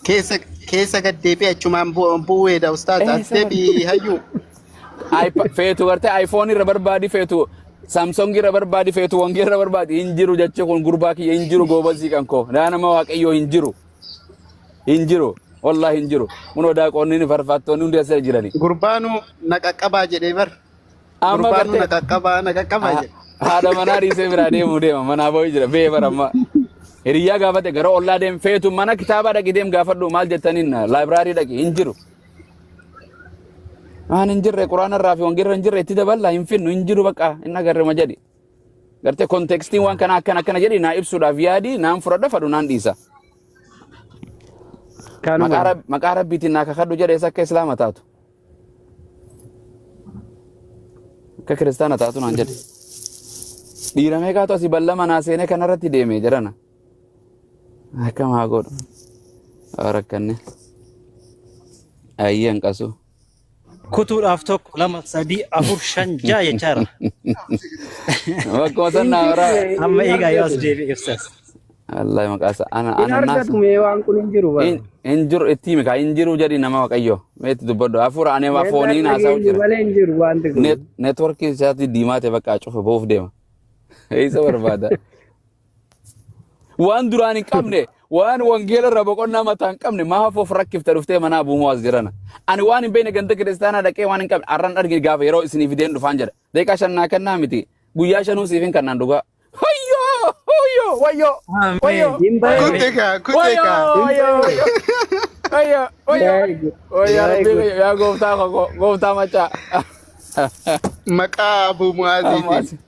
Keessa keessa gad deebi'e achumaan bu'uudha ustaaz. As Eessa bar- deebi'i hayyuu. Feetu gartee iPhone irra barbaadi feetu Samsung irra barbaadi feetu wangeela irra barbaadi hin jiru jechi kun gurbaa kiyya hin jiru goobazii kan koo naa nama waaqayyoo hin jiru hin jiru wallahi hin jiru kunoo daaqoonni ni farfattoonni hundi asirra jirani Gurbaanu na qaqqabaa jedhee bar. amma Gurbaanu na gartee qaqqabaa na qaqqabaa jedhe. Haadha manaa dhiisee biraa deemuu deema manaa ba'uu jira bee bara amma hiriyyaa gaafate gara ollaa deem feetu mana kitaabaa dhaqi deem gaafadhu maal jettaniin laayibraarii dhaqi hin jiru Waan hin jirre quraana irraa fi wangeela irra hin jirre itti daballa hin finnu hin jiru bakka hin agarre ma jedhi. Gartee kontekstiin waan kana akkana akkana jedhi naa ibsuudhaaf yaadi naan fudhadha fadhu naan dhiisa. Kanuma. Maqaa rabbiitiin naa kakadhu jedhees akka islaama taatu. Akka kiristaana taatu naan jedhe. Dhiira meeqaatu asii ballama naa seenee kanarratti deeme jedhana. Akkam haa godhu. Haa rakkanne. Ayyee hanqasu. Kutuudhaaf tokko, lama, sadii, afur, shan, ja'a jechaara. Bakkuma san naa biraa. Amma eegaa yoo as deebi'e ibsas. Wallahi maqaa isaa ana Hin ana argatu naasa. mee waan kun hin jiru bara. Hin jiru itti himi kaa hin jiru jedhi nama waaqayyo. Meetti dubbadhu hafuura ani fooniin haasa'u Dhageenyu jira. malee hin jiru wanti kun. Neetworkii isaatti diimaa ta'e bakka cufe ba'uuf deema. Eessa barbaada? Waan duraan hin qabne, waan wangeela irra boqonnaa mataa hin qabne, maaf of rakkifta dhuftee mana Abuu Muwaaz jirana. Ani waan hin beekne ganda kiristaanaa dhaqee waan hin qabne arran argine gaafa yeroo isinii fideen dhufaan jedha. Daqiiqaa 5 naa kennaa miti. Guyyaa shanuu siif hin kannaan dhugaa. Hoyyoo! Hoyyoo! Wayyoo! Wayyoo! Hin bahe. Kute kaa kute Wayyoo! kaa. Wayyoo! Wayyoo! Wayyoo! Wayyoo! Very good. Wayyoo! Very Rabbii good. kiyya, yaa gooftaa koo gooftaa macaa. Maqaa Abuu Mu'aaziitiin.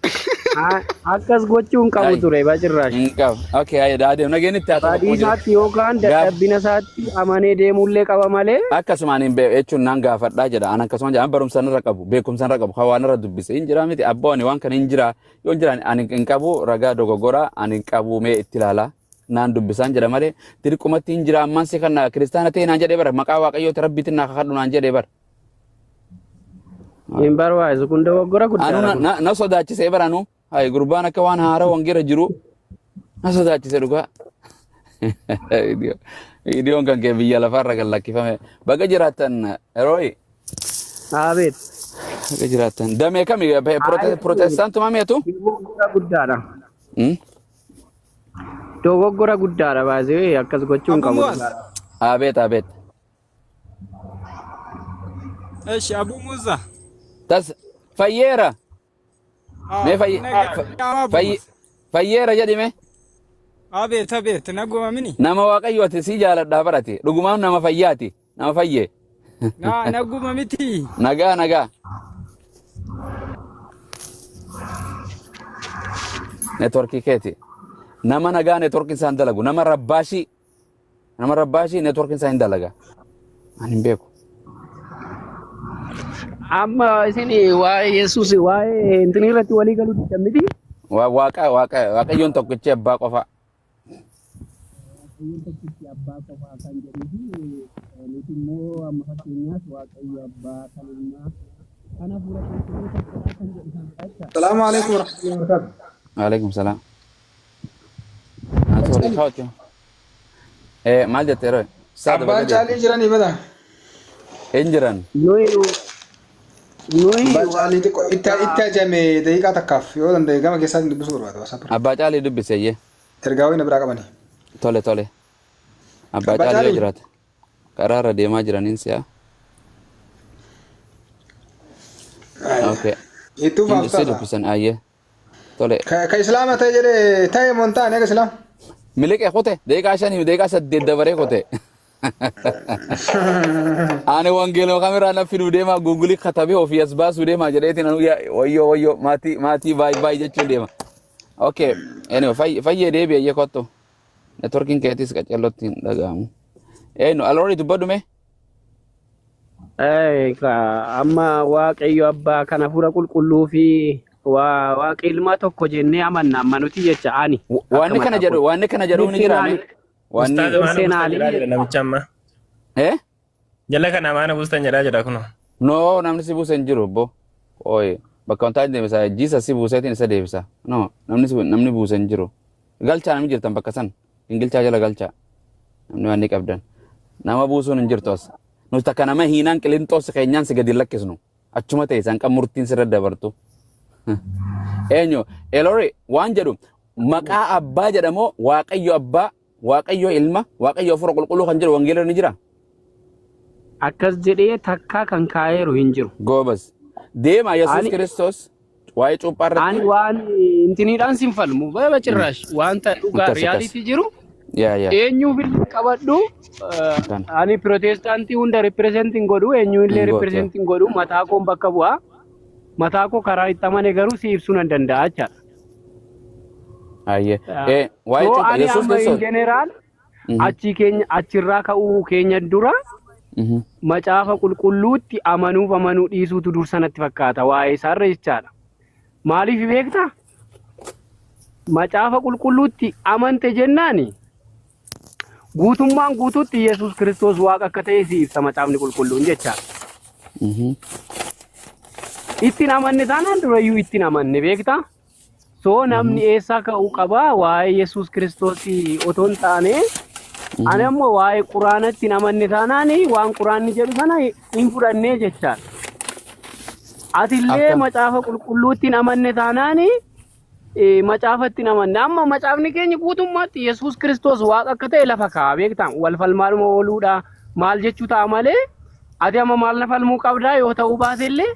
Akkas gochuu hin qabu Ay. ture bacirraash. Hin qabu. Okay, ayya daa deemu. Nageenyi itti haa ta'u. Badii isaatti yookaan Gaaf- dadhabbina isaatti amanee deemullee qaba malee Akkasumaan hin beeku jechuun naan gaafadhaa jedha. An akkasuma jedha. An barumsa irra qabu, beekumsa irra qabu, kan waan irra dubbise. Hin jira miti. Abbaa ani waan kana hin jira. Yoo hin jira ani hin qabu ragaa dogoggoraa ani hin qabu mee itti ilaalaa. Naan dubbisaan jedha malee dirqumatti hin jira ammaan si kan kiristaana ta'e naan jedhee bara maqaa waaqayyooti rabbiitiin naa kakadhu naan jedhee bara. Hin barbaachisu kun dogoggora Anu guddaadha na, kun. na, na sodaachisee bara anu. Hayi gurbaan akka waan haaraa wangeera jiru na sodaachise dhugaa. Viidiyoon kan kee biyya lafaarra kan lakkifame. Baga jiraattan Erooyi. Abeet. Baga jiraattan. Damee kami protestaantuma meetu? Dogoggora guddaadha. Dogoggora guddaadha baasee akkas gochuu hin Abu qabu. Muaz. Abeet abeet. Eshi Abu Muza. Tas fayyeera. Mee Abu fayyeera jedhi mee. Abeet abeet naguma mini. Nama waaqayyo ati si jaaladhaa barate. Dhugumaan nama fayyaati. Nama fayyee. Na naguma miti. Nagaa nagaa. Networkii keeti. Nama nagaa networkiin isaan dalagu. Nama rabbaashii. Nama rabbaashii networkiin isaa hin dalaga. Ani hin beeku. Amma isin waa'ee Yesuus waa'ee intini irratti walii galuu diddan miti. Waaqa waaqa waaqayyoon tokkichi abbaa qofa. Waaqayyoon tokkichi abbaa qofaa kan jedhuu fi nuti immoo amma fakkeenyaaf Waaqayyo abbaa kan ilmaa kan hafuura qulqulluu tokkodha kan jedhu sanadha jecha. Salaamu alaikum warahmatullahi wabarakatuh. Waalaikum salaam. Ati walii kaawwachu. Maal jette yeroo? Saada Abbaan baga caalii deemte. jiranii bada. Hin jiran. Nuyi nuyi Abbaan caalii xiqqoo itti itti ajame daqiiqaa takkaaf yoo danda'e gama keessaatiin dubbisuu barbaada WhatsApp irra. Abbaa caalii dubbise iyyee. Ergaa wayii na biraa qabani. Tole tole. Abbaa Abbaa Caalii yoo Caalii. jiraate. Karaarra deemaa jiraniin si'a. Okay. Ittuu Si faaftaata. dubbisan ayyee. Tole. Ka islaama ta'e jedhee ta'e moo hin taane akka islaama? Miliqee kute daqiiqaa 5 daqiiqaa 8 dabaree kute. Ani wangeeloo kamirraa na fiduu deema guugulii katabee ofii as baasuu deema jedheetiin anu wayyoo wayyoo maatii maatii baay baay jechuun deema. Okay. Anyway, fayyee deebi'e ayyee kottu. Networkiin keetis qacellotti hin dhaga'amu. Eenyu aloori dubbadhu mee? Amma Waaqayyo Abbaa kan Hafuura Qulqulluu fi Waaqa Ilmaa tokko jennee amanna amma nuti jecha ani akka Wanni kana mataa jedhu kootti. wanni kana jedhu ni jira mee? Wanni Ustaaza maana buustan Personally jedhaa jira namicha amma. eh? Jala kana maana buustan jedhaa jira kunoo. No, namni si buuse hin jiru obbo. Ooyi, bakka wantaa deebisa. Jiisa si buuseetiin isa deebisa. No, namni buuse hin jiru. Galchaa namni jirtan bakka san. Gingilchaa jala galchaa. Namni waan ni qabdan. Nama buusuun hin jirtu as. Nuti takka nama hiinaan qilinxoo si keenyaan si gadi hin lakkisnu. Achuma ta'e isaan kan murtiin sirra dabartu. Eenyu Elori waan jedhu maqaa abbaa jedhamoo Waaqayyo abbaa, Waaqayyo ilma, Waaqayyo hafuura qulqulluu kan jedhu wangeela ni jira. Akkas jedhee takkaa kan kaa'eeru hin jiru. Goobas. Deema Yesuus Ani Kiristoos waa'ee cuuphaa ani irratti. waan intiniidhaan sin falmu baba cirraash wanta dhugaa Akkas akkas. reality jiru Yaa yaa. eenyuuf illee qabadhu Kan. ani pirootestaantii hunda represent hin godhu eenyu illee Hin gootu. represent hin godhu mataa koon bakka bu'a mataa koo karaa itti amane garuu si ibsuu nan danda'a jechaadha. Ayyee. Waa'ee So cuuphaa ani Yesuus amma in Kiristoos. general achi keenya achirraa ka'uu keenya dura macaafa qulqulluutti amanuuf amanuu dhiisuutu dursa natti fakkaata waa'ee isaarra jechaadha. Maaliif beektaa? Macaafa qulqulluutti amante jennaani guutummaan guutuutti Yesuus Kiristoos Waaqa akka ta'e si ibsa macaafni qulqulluun jechaadha. Ittiin amanne taanaan durayyuu ittiin amanne beektaa? So namni eessaa ka'uu qabaa waa'ee Yesuus Kiristoos otoo hin taane ani ammoo waa'ee quraanatti hin amanne taanaan waan quraanni jedhu sana hin fudhannee jechaadha. Atillee Akka macaafa qulqulluutti hin amanne taanaan macaafatti hin amanne. Amma macaafni keenya guutummaatti Yesuus Kiristoos Waaqa akka ta'e lafa kaa'a beektaa? Wal falmaadhuma ooluudha maal jechuu ta'a malee ati amma maal na falmuu qabdaa yoo ta'uu baate illee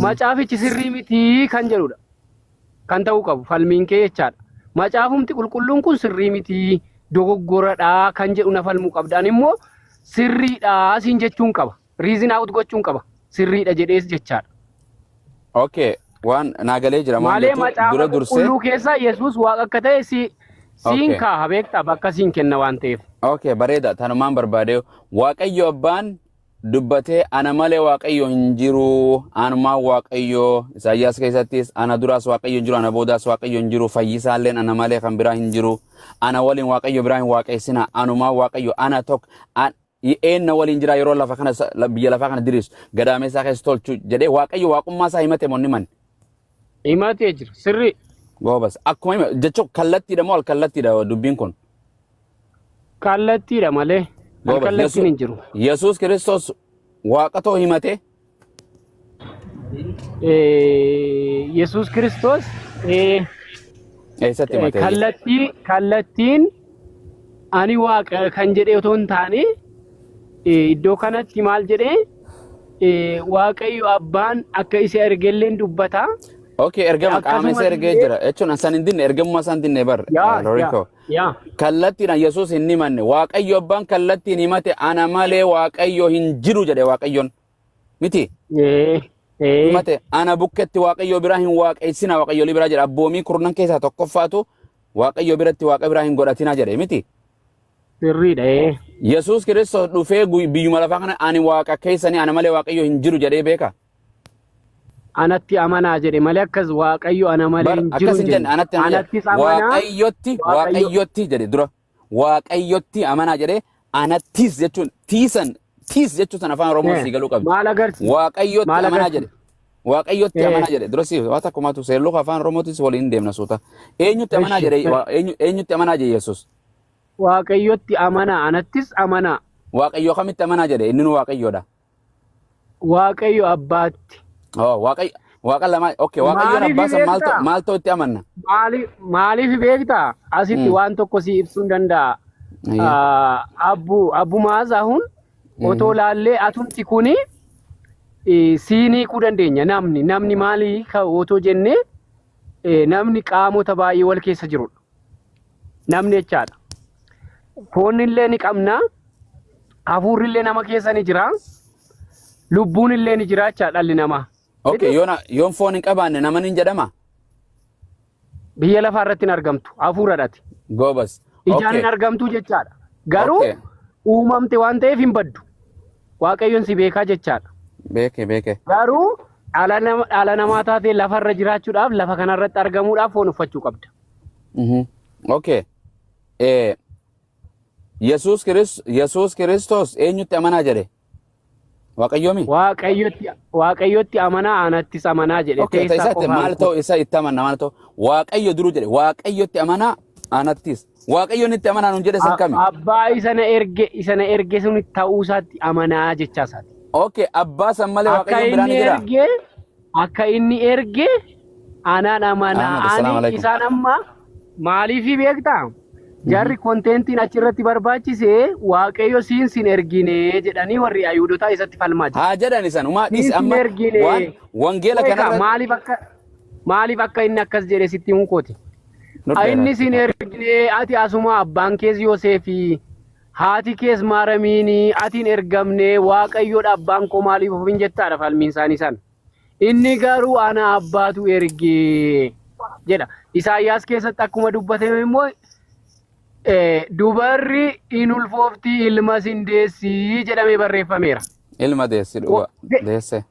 macaafichi sirrii miti kan jedhudha. Kan ta'uu qabu falmiin kee jechaadha. Macaafumti qulqulluun kun sirrii miti dogoggoradha kan jedhu na falmuu qabda. Ani immoo sirriidha siin jechuun qaba. Reason out gochuun qaba. Sirriidha jedhees jechaadha. Okay, waan naa galee jira waan Malee jettu macaafa dura dursee. qulqulluu keessa Yesuus Waaqa akka ta'e si siin kaaha beektaa bakka siin kenna waan ta'eef. Okay, bareeda. Tanumaan barbaade Waaqayyo abbaan dubbatee ana malee Waaqayyo hin jiru. Anumaan Waaqayyo Isaayyaas keessattis ana duraas Waaqayyo hin jiru, ana boodaas Waaqayyo hin jiru, fayyisaalleen ana malee kan biraa hin jiru. Ana waliin Waaqayyo biraa hin waaqessina. Anumaan Waaqayyo ana tokko eenna waliin jira yeroo lafa kana biyya lafaa kana diriirsu gadaameessaa keessa tolchu jedhee Waaqayyo waaqummaa isaa himate moo ni manne? Himatee jira sirrii. Goobas. Akkuma hima jechuun kallattiidha moo alkallattiidha dubbiin kun? Kallattiidha malee Goobas. alkallattiin hin jiru. Yesuus Kiristoos waaqatoo himate. Yesuus Kiristoos Eessatti himate? Kallattiin ani waaqa kan jedhee otoo hin taane iddoo kanatti maal jedhee Waaqayyo abbaan akka isa ergelleen dubbata. Okay, ergama qaama isa Akkasumas ergee illee jira. Jechuun san hin dinne ergamummaa isaan dinne bar. Yaa yaa Loriko. yaa. Kallattiidhaan Yesuus hin himanne. Waaqayyo abbaan kallattiin himate ana malee Waaqayyo hin jiru jedhe Waaqayyoon. Miti. Ee. Himate ana bukketti Waaqayyo biraa hin waaqessina Waaqayyoolii biraa jedha. Abboomii kurnan keessaa tokkoffaatu Waaqayyo biratti Waaqa biraa hin godhatina jedhe miti. Sirriidha ee. Yesuus Kiristoos dhufee biyyuma lafaa kana ani Waaqa keessanii ana malee Waaqayyo hin jiru jedhee beeka. Anatti amanaa jedhe malee akkas Waaqayyo ana malee Bar hin jiru akkas hin hin jenne jenne. anatti amanaa jedhe. Anattis amanaa Waaqayyotti Waaqayyo. Waaqayyotti jedhe dura. Waaqayyotti amanaa jedhee anattis jechuun tiisan tiis jechuun sana afaan Oromoo sii galuu qabdi. Maal agarsiisa? Waaqayyotti Maal amanaa agarsiisa? jedhe. Waaqayyotti amanaa jedhe. Dura siif waan takkumaatu seerluka afaan Oromootis waliin deemna suuta. Eenyutti amanaa Eshi. jedhe eenyutti amanaa jedhe Yesuus? Waaqayyotti amanaa anattis amanaa. Waaqayyo kamitti amanaa jedhe inni nu Waaqayyoodha. Waaqayyo abbaatti. Oh, Waaqayyo Waaqa lama okay Waaqayyoon Maaliif abbaa san beektaa? maaltoo itti amanna? Maaliif beektaa? Asitti waan tokko si ibsuu hin danda'a. Ayyee. Abbu Maaz ahun otoo laallee atumti kuni siin hiikuu dandeenya. Namni maali ka otoo jennee, namni qaamota baay'ee wal keessa jirudha. Namni jechaadha. Foonnillee ni qabna. Hafuurrillee nama keessa ni jira. Lubbuun illee ni jira jechaadha dhalli namaa. Okay, yoon foon hin qabaanne nama ni jedhama? Biyya lafaa irratti hin argamtu. Hafuuradhaati. Goobas. Ijaan Okay. hin argamtu jechaadha. Garuu uumamte waan ta'eef hin baddu. Waaqayyoon si beekaa jechaadha. Beeke beeke. Garuu dhala namaa taatee lafarra jiraachuudhaaf, lafa kanarratti argamuudhaaf foon uffachuu qabda. Okay. Yesuus Kiristoos eenyutti amanaa jedhe? Waaqayyoomi? Waaqayyotti amanaa, anattis amanaa jedhe. Okay, Teessaa isaatti qofaan maal ta'u isa itti amanna, maal ta'u Waaqayyo duruu jedhe, Waaqayyotti amanaa anattis. Waaqayyoon itti amanaa nuun jedhe san kami? Abbaa isa na erge sun ta'uu isaatti amanaa jechaa isaati. Okay, abbaa san malee Akka Waaqayyoon biraan ni inni jira. erge akka inni erge anaan amanaa. Ahmad, assalaamu Ani alaikum. isaan amma maaliifi beektaa? Jarri contentiin achirratti barbaachise Waaqayyo siin sin ergine jedhanii warri Ayuudotaa isatti falmaa jiru. Haa jedhan isan umaa Siin dhiisi sin amma ergine. waan wangeela Beekaa, kanarra maaliif akka inni akkas jedhe sitti himuu kooti. Inni sin ergine, ati asuma abbaan kees Yoosefi, haati kees Maaramiini, ati hin ergamne, Waaqayyoodha abbaan koo maaliif of hin jettaadha falmiin isaanii sana. Inni garuu ana abbaatu erge jedha. Isaayyaas keessatti akkuma dubbatame immoo dubarri in ulfoofti, ilma sin deessi jedhamee barreeffameera. Ilma deessi dhuga deesse.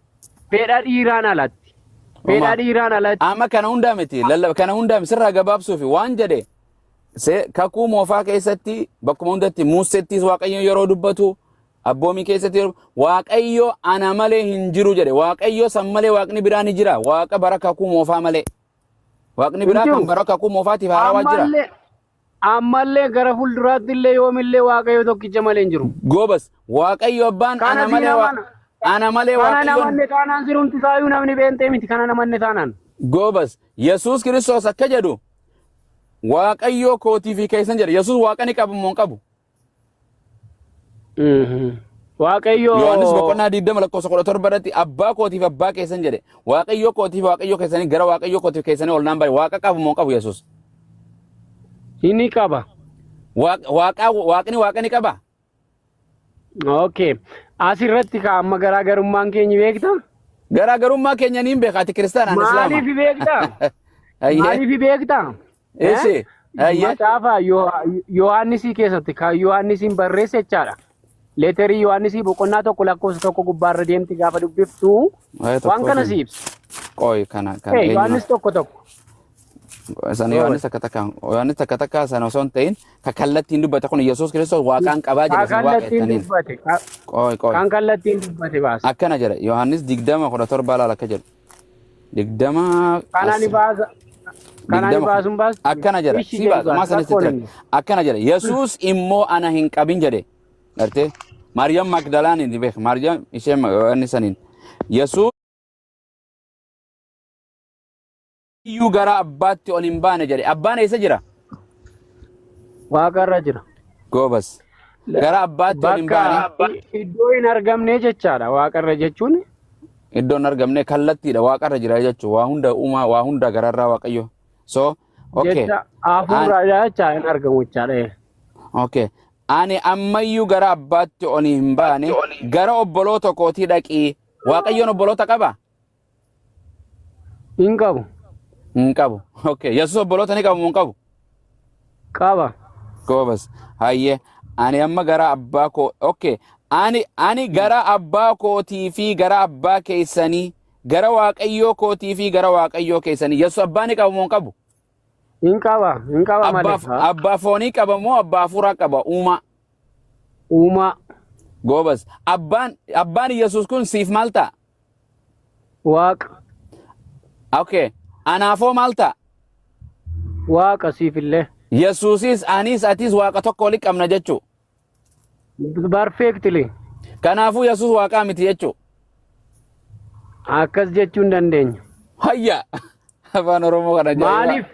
Fedha dhiiraan alatti. Fedha Uma. dhiiraan alatti. Amma kana hundaa miti, lallaba kana hundaa miti, sirraa gabaabsuufi waan jedhe se kakuu moofaa keessatti bakkuma hundatti, Muusettis Waaqayyo yeroo dubbatu, abboomii keessatti Waaqayyo ana malee hin jiru jedhe. Waaqayyo san malee waaqni biraa ni jira? Waaqa bara kakuu moofaa malee waaqni biraa kan Hin jiru. bara kakuu moofaatiif haarawaa jira? Ammallee gara fuulduraatti illee yoomillee Waaqayyo tokkicha malee hin jiru. Goobas, Waaqayyo abbaan Kana ana siin malee amana. ana malee Kana Waaqayyoon namanne taanaan sirumti isaayyuu namni beentee miti, kana namanne taanaan. Goobas, Yesuus Kiristoos akka jedhu Waaqayyo kootii fi keessan jedhe. Yesuus Waaqa ni qabu moo hin qabu? Waaqayyo Yohaannis boqonnaa 20 lakkoofsa 17 irratti abbaa kootiif abbaa keessan jedhe. Waaqayyo kootiif Waaqayyo keessanii, gara Waaqayyo kootiif keessanii ol naan bare. Waaqa qabu moo hin qabu Yesuus? Inni qaba. Waaqa waaqni Waaqa ni qaba? Okay. Asirratti ka amma garaagarummaan keenya beektaa? Garaagarummaa keenya niin beeka, ati kiristaanaan islaama. Maaliif beektaa? Ayyee. Maaliif beektaa? Eessi. Ayyee. Macaafa Yohaannisii keessatti kan Yohaannisiin barreesse jechaadha. Letterii Yohaannisii boqonnaa 1 lakkoofsa 1 gubbaarra deemti gaafa dubbiftu waan kana si ibsa. Qoy, kana kan Eh, Yohaannis 1:1. Sana Yohaannis takka takka, Yohaannis takka takka sana osoo hin ta'in, ka kallattiin dubbate kun Yesuus Kiristoos Waaqaan qabaa jedhe, sun Waaqa Kan kallattiin jettaniin. dubbate. Qoy qoy. Kan kallattiin dubbate baasa. Akkana jedha Yohaannis 20:17, laala akka jedhu. 20 Kan ani baasa. Kan ani 20 baasuun baasu. Akkana jedha. Ishi Si baasa. jedhu Maa sanis rakkoon itti hin akkana jedha. Yesuus immoo ana hin qabin jedhe. Gartee Maariyaam Magdalaan hin beek. Maariyaam ishee inni saniin. Yesuus iyyuu gara abbaatti ol hin baane jedhe. Abbaan eessa jira? Waaqarra jira. Goobas. Gara abbaatti ol hin baane. Bakka iddoo hin argamne jechaadha. Waaqarra jechuun Iddoon argamne kallattiidha. Waaqarra jira jechuudha. Waa hunda uumaa, waa hunda gararraa Waaqayyo. So, okay. jecha hafuura jecha hin argamu jechaadha. Okay. Ani ammayyuu gara abbaatti ol hin baane, gara obboloota kootii dhaqii. Waaqayyoon obboloota qaba? Hin qabu. Hin qabu. Okay. Yesuus obboloota ni qabu moo hin qabu? Qaba. Goobas. Hayyee. Ani amma gara abbaa koo. Okay. Ani gara abbaa kootii fi gara abbaa keessanii, gara Waaqayyoo kootii fi gara Waaqayyoo keessanii. Yesuus abbaa ni qabu moo hin qabu? Hin qaba. Hin qaba malee. Abbaa foonii qaba moo abbaa hafuuraa qaba? Uumaa. Uumaa. Goobas. Abbaan Yesuus kun siif maal ta'a? Waaqa. Okay. Anaafoo maal ta'a? Waaqa siifillee. Yesuusis anis atis Waaqa tokko walitti qabna jechuu. Perfectly. Kanaafuu Yesuus Waaqaa miti jechuu. Akkas jechuu hin dandeenyu. Hayya. Afaan Oromoo kana ajaa'iba. Maaliif?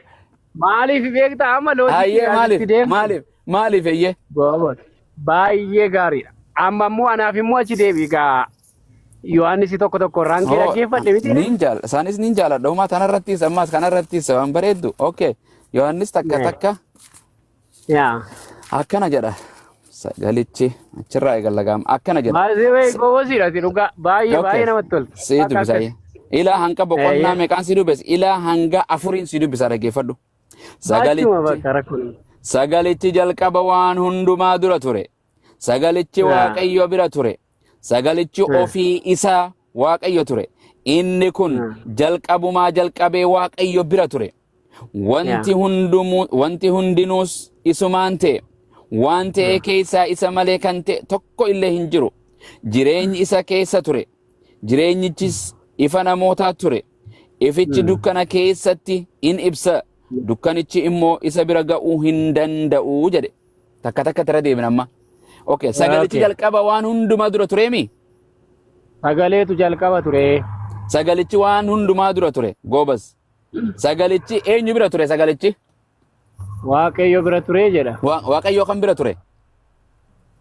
Maaliif beektaa amma loojikii Hayyee, maaliif? asitti deemtu? Maaliif? Maaliif eeyyee? Goobot. Baay'ee gaariidha. Amma immoo anaaf immoo achi deebi gaa Yohaannis tokko tokko irraan kee dhaggeeffadhe miti. Nin jaal isaanis nin jaaladha. Homaa tanarrattis ammas kanarrattis waan bareeddu. Okay. Yohaannis takka takka Yaa. akkana jedha. Sagalichi achirraa eegalla gaama. Akkana jedha. Baay'ee baay'ee goobosiidha ati dhugaa. Baay'ee baay'ee namatti tolta. Si dubbisa. Ilaa hanga boqonnaa meeqaan si dubbisa? Ilaa hanga afuriin si dubbisa dhaggeeffadhu. Sagalichi. Sagalichi jalqaba waan hundumaa dura ture. Sagalichi Waaqayyo bira ture. Sagalichi ofii isaa Waaqayyo ture. Inni kun jalqabumaa jalqabee Waaqayyo bira ture. Wanti hundumuu wanti hundinuus isumaan ta'e. Waan ta'e keessaa isa malee kan ta'e tokko illee hin jiru. Jireenyi isa keessa ture. Jireenyichis ifa namootaa ture. Ifichi dukkana keessatti in ibsa. Dukkanichi immoo isa bira ga'uu hin danda'u jedhe. Takka takka irra deebina amma. Okay, sagalichi jalqaba waan hundumaa dura tureemi? Sagaleetu jalqaba ture. Sagalichi waan hundumaa dura ture. Goobas. Sagalichi eenyu bira ture sagalichi? Waaqayyo bira ture jedha. Waaqayyo kan bira ture?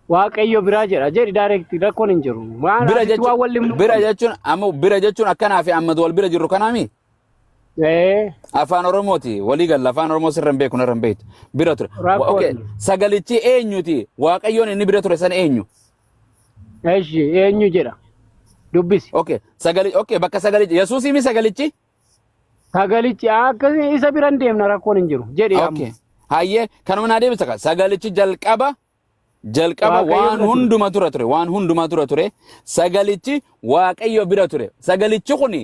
Waaqayyo biraa jedha jedhi direct rakkoon hin jiru. Waan Bira asitti waan walli jechuun bira jechuun amma bira jechuun akkanaa fi amma wal bira jirru kanaami? Afaan Oromooti walii galla afaan Oromoo sirra hin beeku narra hin beektu. Bira ture. Rakkoon. Okay. Sagalichi eenyuti? Waaqayyoon inni bira ture sana eenyu? Eshi eenyu jedha. Dubbisi. Okay. Sagali okay bakka sagalichi Yesuusii mi sagalichi? Sagalichi akkasii isa bira hin deemna rakkoon hin jiru jedhi amma. Okay. Hayyee kanuma naa deebisa ka sagalichi jalqaba jalqaba Waaqayyo waan bira ture. hunduma dura ture waan hunduma dura ture sagalichi Waaqayyo bira ture sagalichi kuni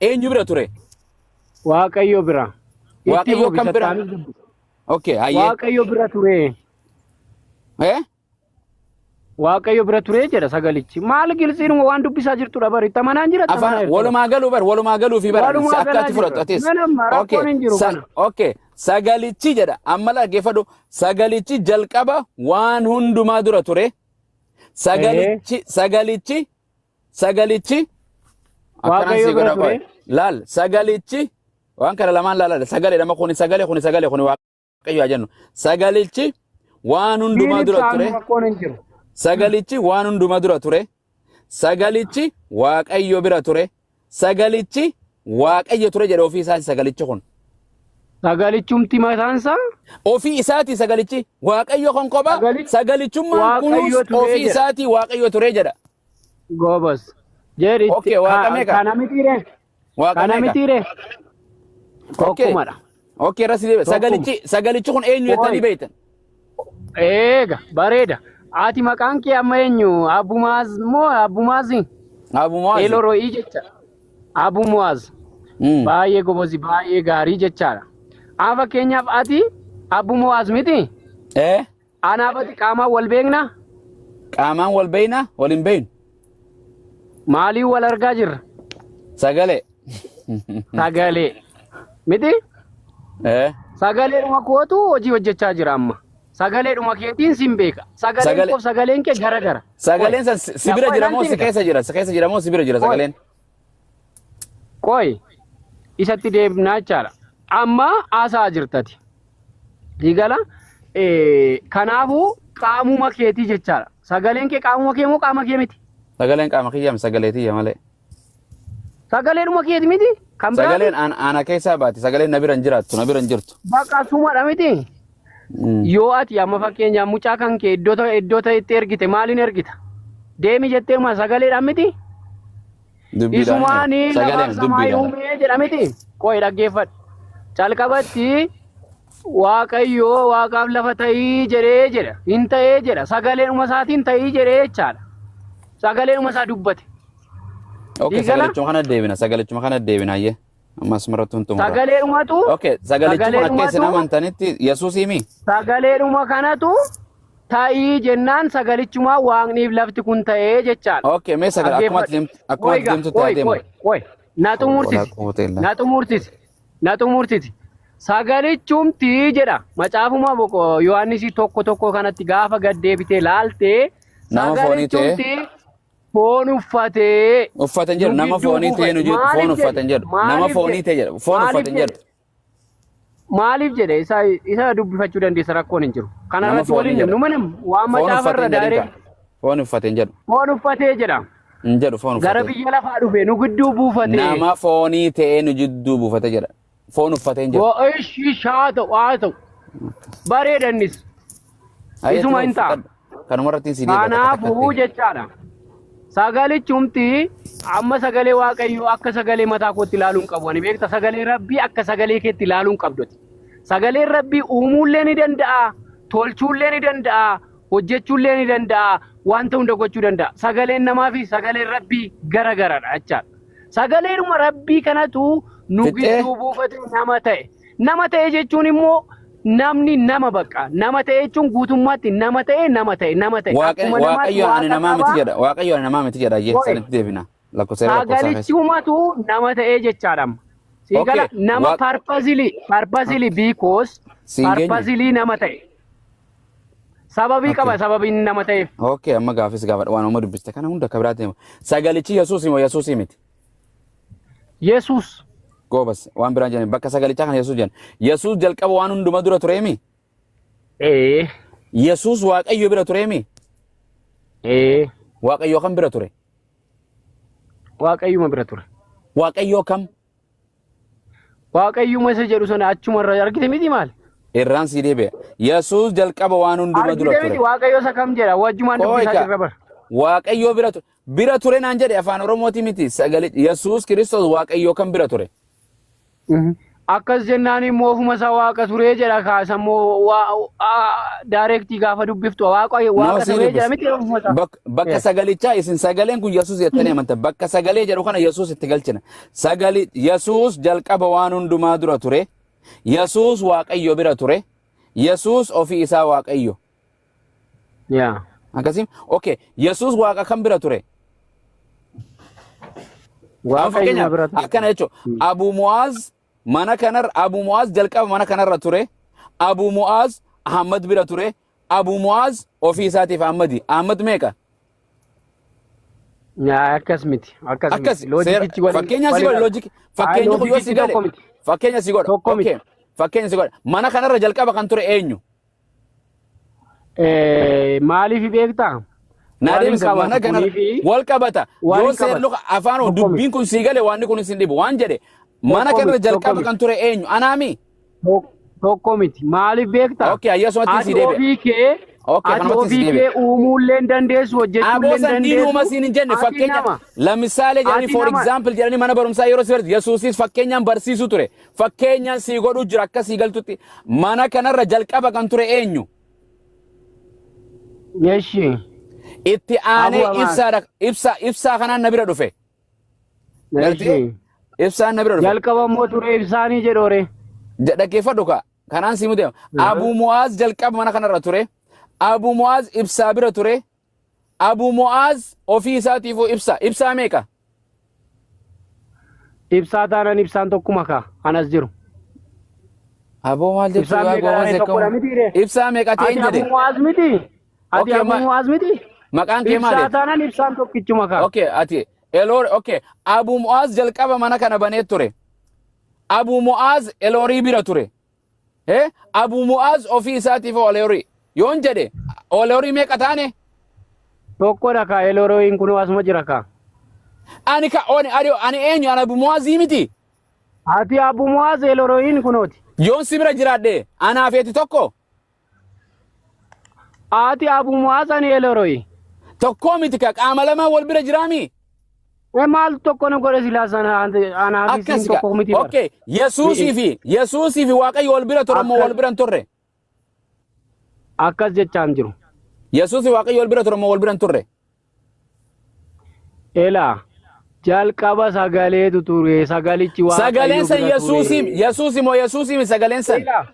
eenyu bira ture? Waaqayyo bira. Itti Waaqayyo fufi kam bira? sattaanis dubbisi. Okay hayyee. Waaqayyo bira ture. Eh? Waaqayyo bira ture jedha sagalichi. Maal gilxiinuma waan dubbisaa jirtudha bari. Itti amanaan jira itti amanaa Afaan jirta. walumaa galuu bar walumaa galuu fi bara Walumaa akka galaa ati fudhattu jirra. atis. Manamma Okay. rakkoon hin jiru kana. Okay. Sagalichi jedha amma dhaggeeffadhu sagalichi jalqaba waan hundumaa dura ture. Sagalichi sagalichi sagalichi akkanaan Waaqayyo sii bira godha qoy. ture. Laal sagalichi waan kana lamaan laala sagaleedha amma kuni sagalee kuni sagalee kuni Waaqayyo haa jennu. Sagalichi waan hundumaa Diin dura ibsaanu ture. rakkoon hin jiru. Sagalichi waan hundumaa dura ture. Sagalichi Waaqayyo bira ture. Sagalichi Waaqayyo ture jedhe ofii isaati sagalichi kun. Sagalichumti mataan isaa Ofii isaati sagalichi Waaqayyo kan kophaa Sagalichi sagalichummaan Waaqayyo kunuus ture ofii jedha. isaati Waaqayyo ture jedha. Goobas. Jedhi Okay, Waaqa meeqa? kana mitiire. Waaqa Kana meeqa? mitiire. Okay. Tokkumadha. Okay, irra si deebi'a. Tokkuma. Sagalichi sagalichi kun eenyu jettanii Oi. beektan? Eega bareeda. Ati maqaan kee amma eenyu? Abu Maaz moo Abu Maazi? Abu Muaaz. Eeloroo'ii jecha. Abu Muaaz. Baay'ee gobozi baay'ee gaarii jechaadha. Amma fakkeenyaaf ati Abu Muaaz miti? Eh? Anaaf ati qaamaan wal beeknaa? Qaamaan wal beeknaa? Wal hin beeknu. Maaliin wal argaa jirra? Sagalee. Sagalee. Miti? Eh. Sagaleedhuma kootu hojii hojjechaa jira amma. Sagaleedhuma keetiin sin beeka. Sagaleen Sagalee- koof sagaleen kee gara gara. Sagaleen san si bira jira moo si keessa jira? Si keessa jira moo si bira jira Qoy. sagaleen? Qoy isatti deebinaa jechaadha. Amma haasaa jirtati. Diigala kanaafuu qaamuma keetii jechaadha. Sagaleen kee qaamuma kee moo qaama kee miti? Sagaleen qaama kiyya sagalee tiyya malee. Sagaleedhuma keeti miti? Kan biraa Sagaleen ana keessaa baati. Sagaleen na bira hin jiraattu, na bira hin jirtu. Bakka sumadha miti? Yoo ati amma fakkeenyaaf mucaa kan kee iddoo iddoo ta'etti ergite maaliin ergita? Deemi jetteema sagaleedhaan miti? Dubbiidhaan. Isumaani Sagaleen lafaaf samaayii dubbiidhaan. uumee jedha miti? Qo'i dhaggeeffadhu. Calqabatti Waaqayyoo waaqaaf lafa ta'ii jedhee jedha. Hin ta'ee jedha. Sagaleedhuma isaatiin ta'ii jedhee jechaadha. Sagaleedhuma isaa dubbate. Okay, Diigala? sagalichuma kana deebina, sagalichuma kana deebina ayyee. Amma asumarratti hin xumura. Sagaleedhumatu Okay, sagalichi kun akka isin sagaleedhumatu amantanitti Yesuus himi. sagaleedhuma kanatu ta'ii jennaan sagalichumaa waaqniif lafti kun ta'ee jechaadha. Okay, mee sagal akkuma ati deemtu akkuma ati deemtutti haa deemu. Qoy, qoy, na xumursisi. Na xumursisi. Na xumursisi. Sagalichumti jedha. Macaafuma boqo Yohaannisii tokko tokko kanatti gaafa gad deebitee laaltee Nama foonii ta'ee. sagalichumti foon uffatee. Uffata hin jedhu Nu nama gidduu foonii ta'ee nu buufate. jedhu foon Maaliif uffata hin jedhe? jedhu nama Maaliif foonii jedhe? ta'e jedhu foon Maaliif uffata hin jedhe? jedhu. Maaliif jedhe isa isa dubbifachuu dandeessa rakkoon hin jiru. Kana Nama irratti foonii waliin jedha. nu manam waan Foon macaafa uffatee irra hin jedhin direct kaa. Foon uffatee hin jedhu. Foon uffatee jedha. Hin jedhu foon Gara uffatee. biyya lafaa dhufe nu gidduu buufatee. Nama foonii ta'ee nu jidduu buufate jedha. Foon uffatee hin jedhu. Waa ishi haa ta'u haa ta'u. Bareedannis. Ayyee Isuma hin ta'a. Kanuma irratti si deebi'a takka Kanaafuu takkatti. jechaadha. Sagalichumti amma sagalee Waaqayyoo akka sagalee mataa kootti ilaaluu hin qabu. Ani beekta sagalee Rabbii akka sagalee keetti ilaaluu hin qabdu. Sagaleen Rabbii uumuullee ni danda'a, tolchuullee ni danda'a, hojjechuullee ni danda'a, wanta hunda gochuu danda'a. Sagaleen namaa fi sagaleen Rabbii gara garadha jechaadha. Sagaleedhuma Rabbii kanatu nu Fixxee? gidduu buufate nama ta'e. Nama ta'e jechuun immoo namni nama bakka. Nama ta'e jechuun guutummaatti nama ta'e nama ta'e nama ta'e. Akkuma namaatti Waaqayyo ani waaqa namaa miti qaba. jedha. Waaqayyo ani namaa miti jedha. Jee Qo'e. sanitti deebina. Lakkoofsa lakkoofsaa keessa. Sagalichumatu nama ta'e jechaadha. Sii Okay. gala nama purposely because Siin geenye. purposely nama ta'e. Sababii qaba sababiin nama ta'eef. Okay, amma gaafis gaafadha. Waan amma dubbiste kana hunda akka biraatti hima. Sagalichi Yesuus moo Yesuusii miti? Yesuus. Goobas waan biraan jedhan bakka sagalichaa kana Yesuus jedhan. Yesuus jalqaba waan hunduma dura tureemi? Ee. Yesuus Waaqayyo bira tureemi? Ee. Waaqayyo kam bira ture? Waaqayyuma bira ture. Waaqayyo kam? Waaqayyuma isa jedhu sana achuma irra argite miti maal? Irraan sii deebi'a. Yesuus jalqaba waan hunduma dura Argite miti ture. Waaqayyo isa kam jedha wajjumaan Qoy dubbisaa ka. jirra bara. Waaqayyo bira ture. Bira ture naan jedhe afaan Oromooti miti. Sagalee Yesuus Kiristoos Waaqayyo kam bira ture? Akkas jennaan immoo ofuma isaa waaqa turee jedha kaasa immoo direct gaafa dubbiftu waaqa No, waaqa sii turee jedha dubbis. miti ofuma isaa. Bakka sagalichaa isin sagaleen kun Yesuus jettanii amantan. Bakka sagalee jedhu kana Yesuus itti galchina. Sagali Yesuus jalqaba waan hundumaa dura ture. Yesuus Waaqayyo bira ture. Yesuus ofii isaa Waaqayyo. Yaa. Akkasii? Okay. Yesuus Waaqa kam bira ture? Amma Waaqayyuma fakkeenyaaf bira ture. akkana jechuun Abu Mu'aaz mana kanarra Abu Mu'aaz jalqaba mana kanarra ture. Abu Mu'aaz Ahmad bira ture. Abu Mu'aaz ofii isaatiif Ahmadi. Ahmad meeqa? Yaa akkas miti. Akkas Akkas miti. Loojikichi waliin fakkeenya si waliin godha loojiki fakkeenyi kun yoo si loojikichi gale tokko miti. Fakkeenya si godha. Tokko miti. Okay. Fakkeenya si godha. Mana kanarra jalqaba kan ture eenyu? Maaliif beektaa? Naa Waliin deebisa qabata mana kanarra kunii fi wal qabata. Waliin Yoo seerri qabata. luka afaan Tokko miti. dubbiin kun sii gale waan kun isin dhibu waan jedhe mana Tokko kanarra miti. Tokko jalqaba miti. kan ture eenyu? Anaami? Tokko miti. Maaliif beektaa? Okay, ayyasumatti Ati sii deebi'a. ofii kee Okay, ati kanumatti sii ofii deebi'a. kee uumuullee hin dandeessu hojjechuullee Aboo hin san diinuma dandeessu. siin hin jenne Ati fakkeenya nama. lamisaalee jedhanii Ati for nama. example jedhanii mana barumsaa yeroo si barsiisu Yesuusis fakkeenyaan barsiisu ture. Fakkeenyaan sii godhuu jira akka sii galtutti. Mana kanarra jalqaba kan ture eenyu? Eshi. Itti aanee Abu Amaan. Ibsaadha ibsaa ibsaa kanaan na bira dhufe. Galtee Eshi. Ibsaan na bira dhufe. Jalqaba immoo ture ibsaanii jedhoore. Dhaggeeffadhu kaa kanaan sii mudee Abu Mu'aaz jalqaba mana kanarra ture. Abu Mu'aaz ibsaa bira ture. Abu Mu'aaz ofii isaatiifuu ibsa. Ibsaa meeqa? Ibsaa taanaan ibsaan tokkuma kaa anas jiru. Aboo maal jettu Ibsaan yaa meeqa gowwaa taane tokkodha seekkamu? miti ree? Ibsaa meeqa ta'een Ati Abu jedhe? Mu'aaz miti? Ati Okay, Abu Mu'aaz miti? Maqaan kee Ibsaa maali? taanaan ibsaan tokkichuma kaa. Okay, ati Eloor okay. Abu Mu'aaz jalqaba mana kana banee ture. Abu Mu'aaz Eloorii bira ture. Abu Mu'aaz ofii isaatiif Eloorii. Yoon jedhe Eloorii meeqa taane? Tokkodha kaa Elorooyin kun asuma jira kaa. Ani ka ani ani ani eenyu ani Abu Mu'aazii miti. Ati Abu Mu'aaz Elorooyin kunooti. Yoon si bira jiraadhe anaaf eti tokko. Ati Abu Mu'aaz ani Elorooyi. Tokkoo miti ka qaama lamaan wal bira jiraami. E maal tokko nu godhe silaa sana anaa fi siin Akkas ka. tokko miti bara. Okay, Yesuusii fi Waaqayyo wal bira turan moo Akka wal bira hin turre? Akkas jechaan jiru. Yesuusii Waaqayyo wal bira turan moo wal bira hin turre? Elaa jalqaba sagaleetu ture sagalichi Waaqayyo Sagaleen san bira ture. Yesuusii Yesuusii moo Yesuusii miti sagaleen san? Elaa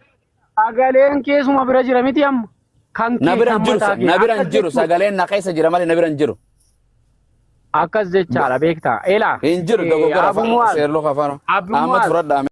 sagaleen keessuma bira jira miti amma. Kan Na kee bira kan hin jiru mataa kee na bira hin akkas jiru jechuudha. sagaleen na keessa jira malee na bira hin jiru. Akkas jechaadha beektaa. Elaa Hin jiru dogoggora Abu afaan Mu'aaz seerluka afaan Abu Ahmad Mu'aaz fudhadhaa.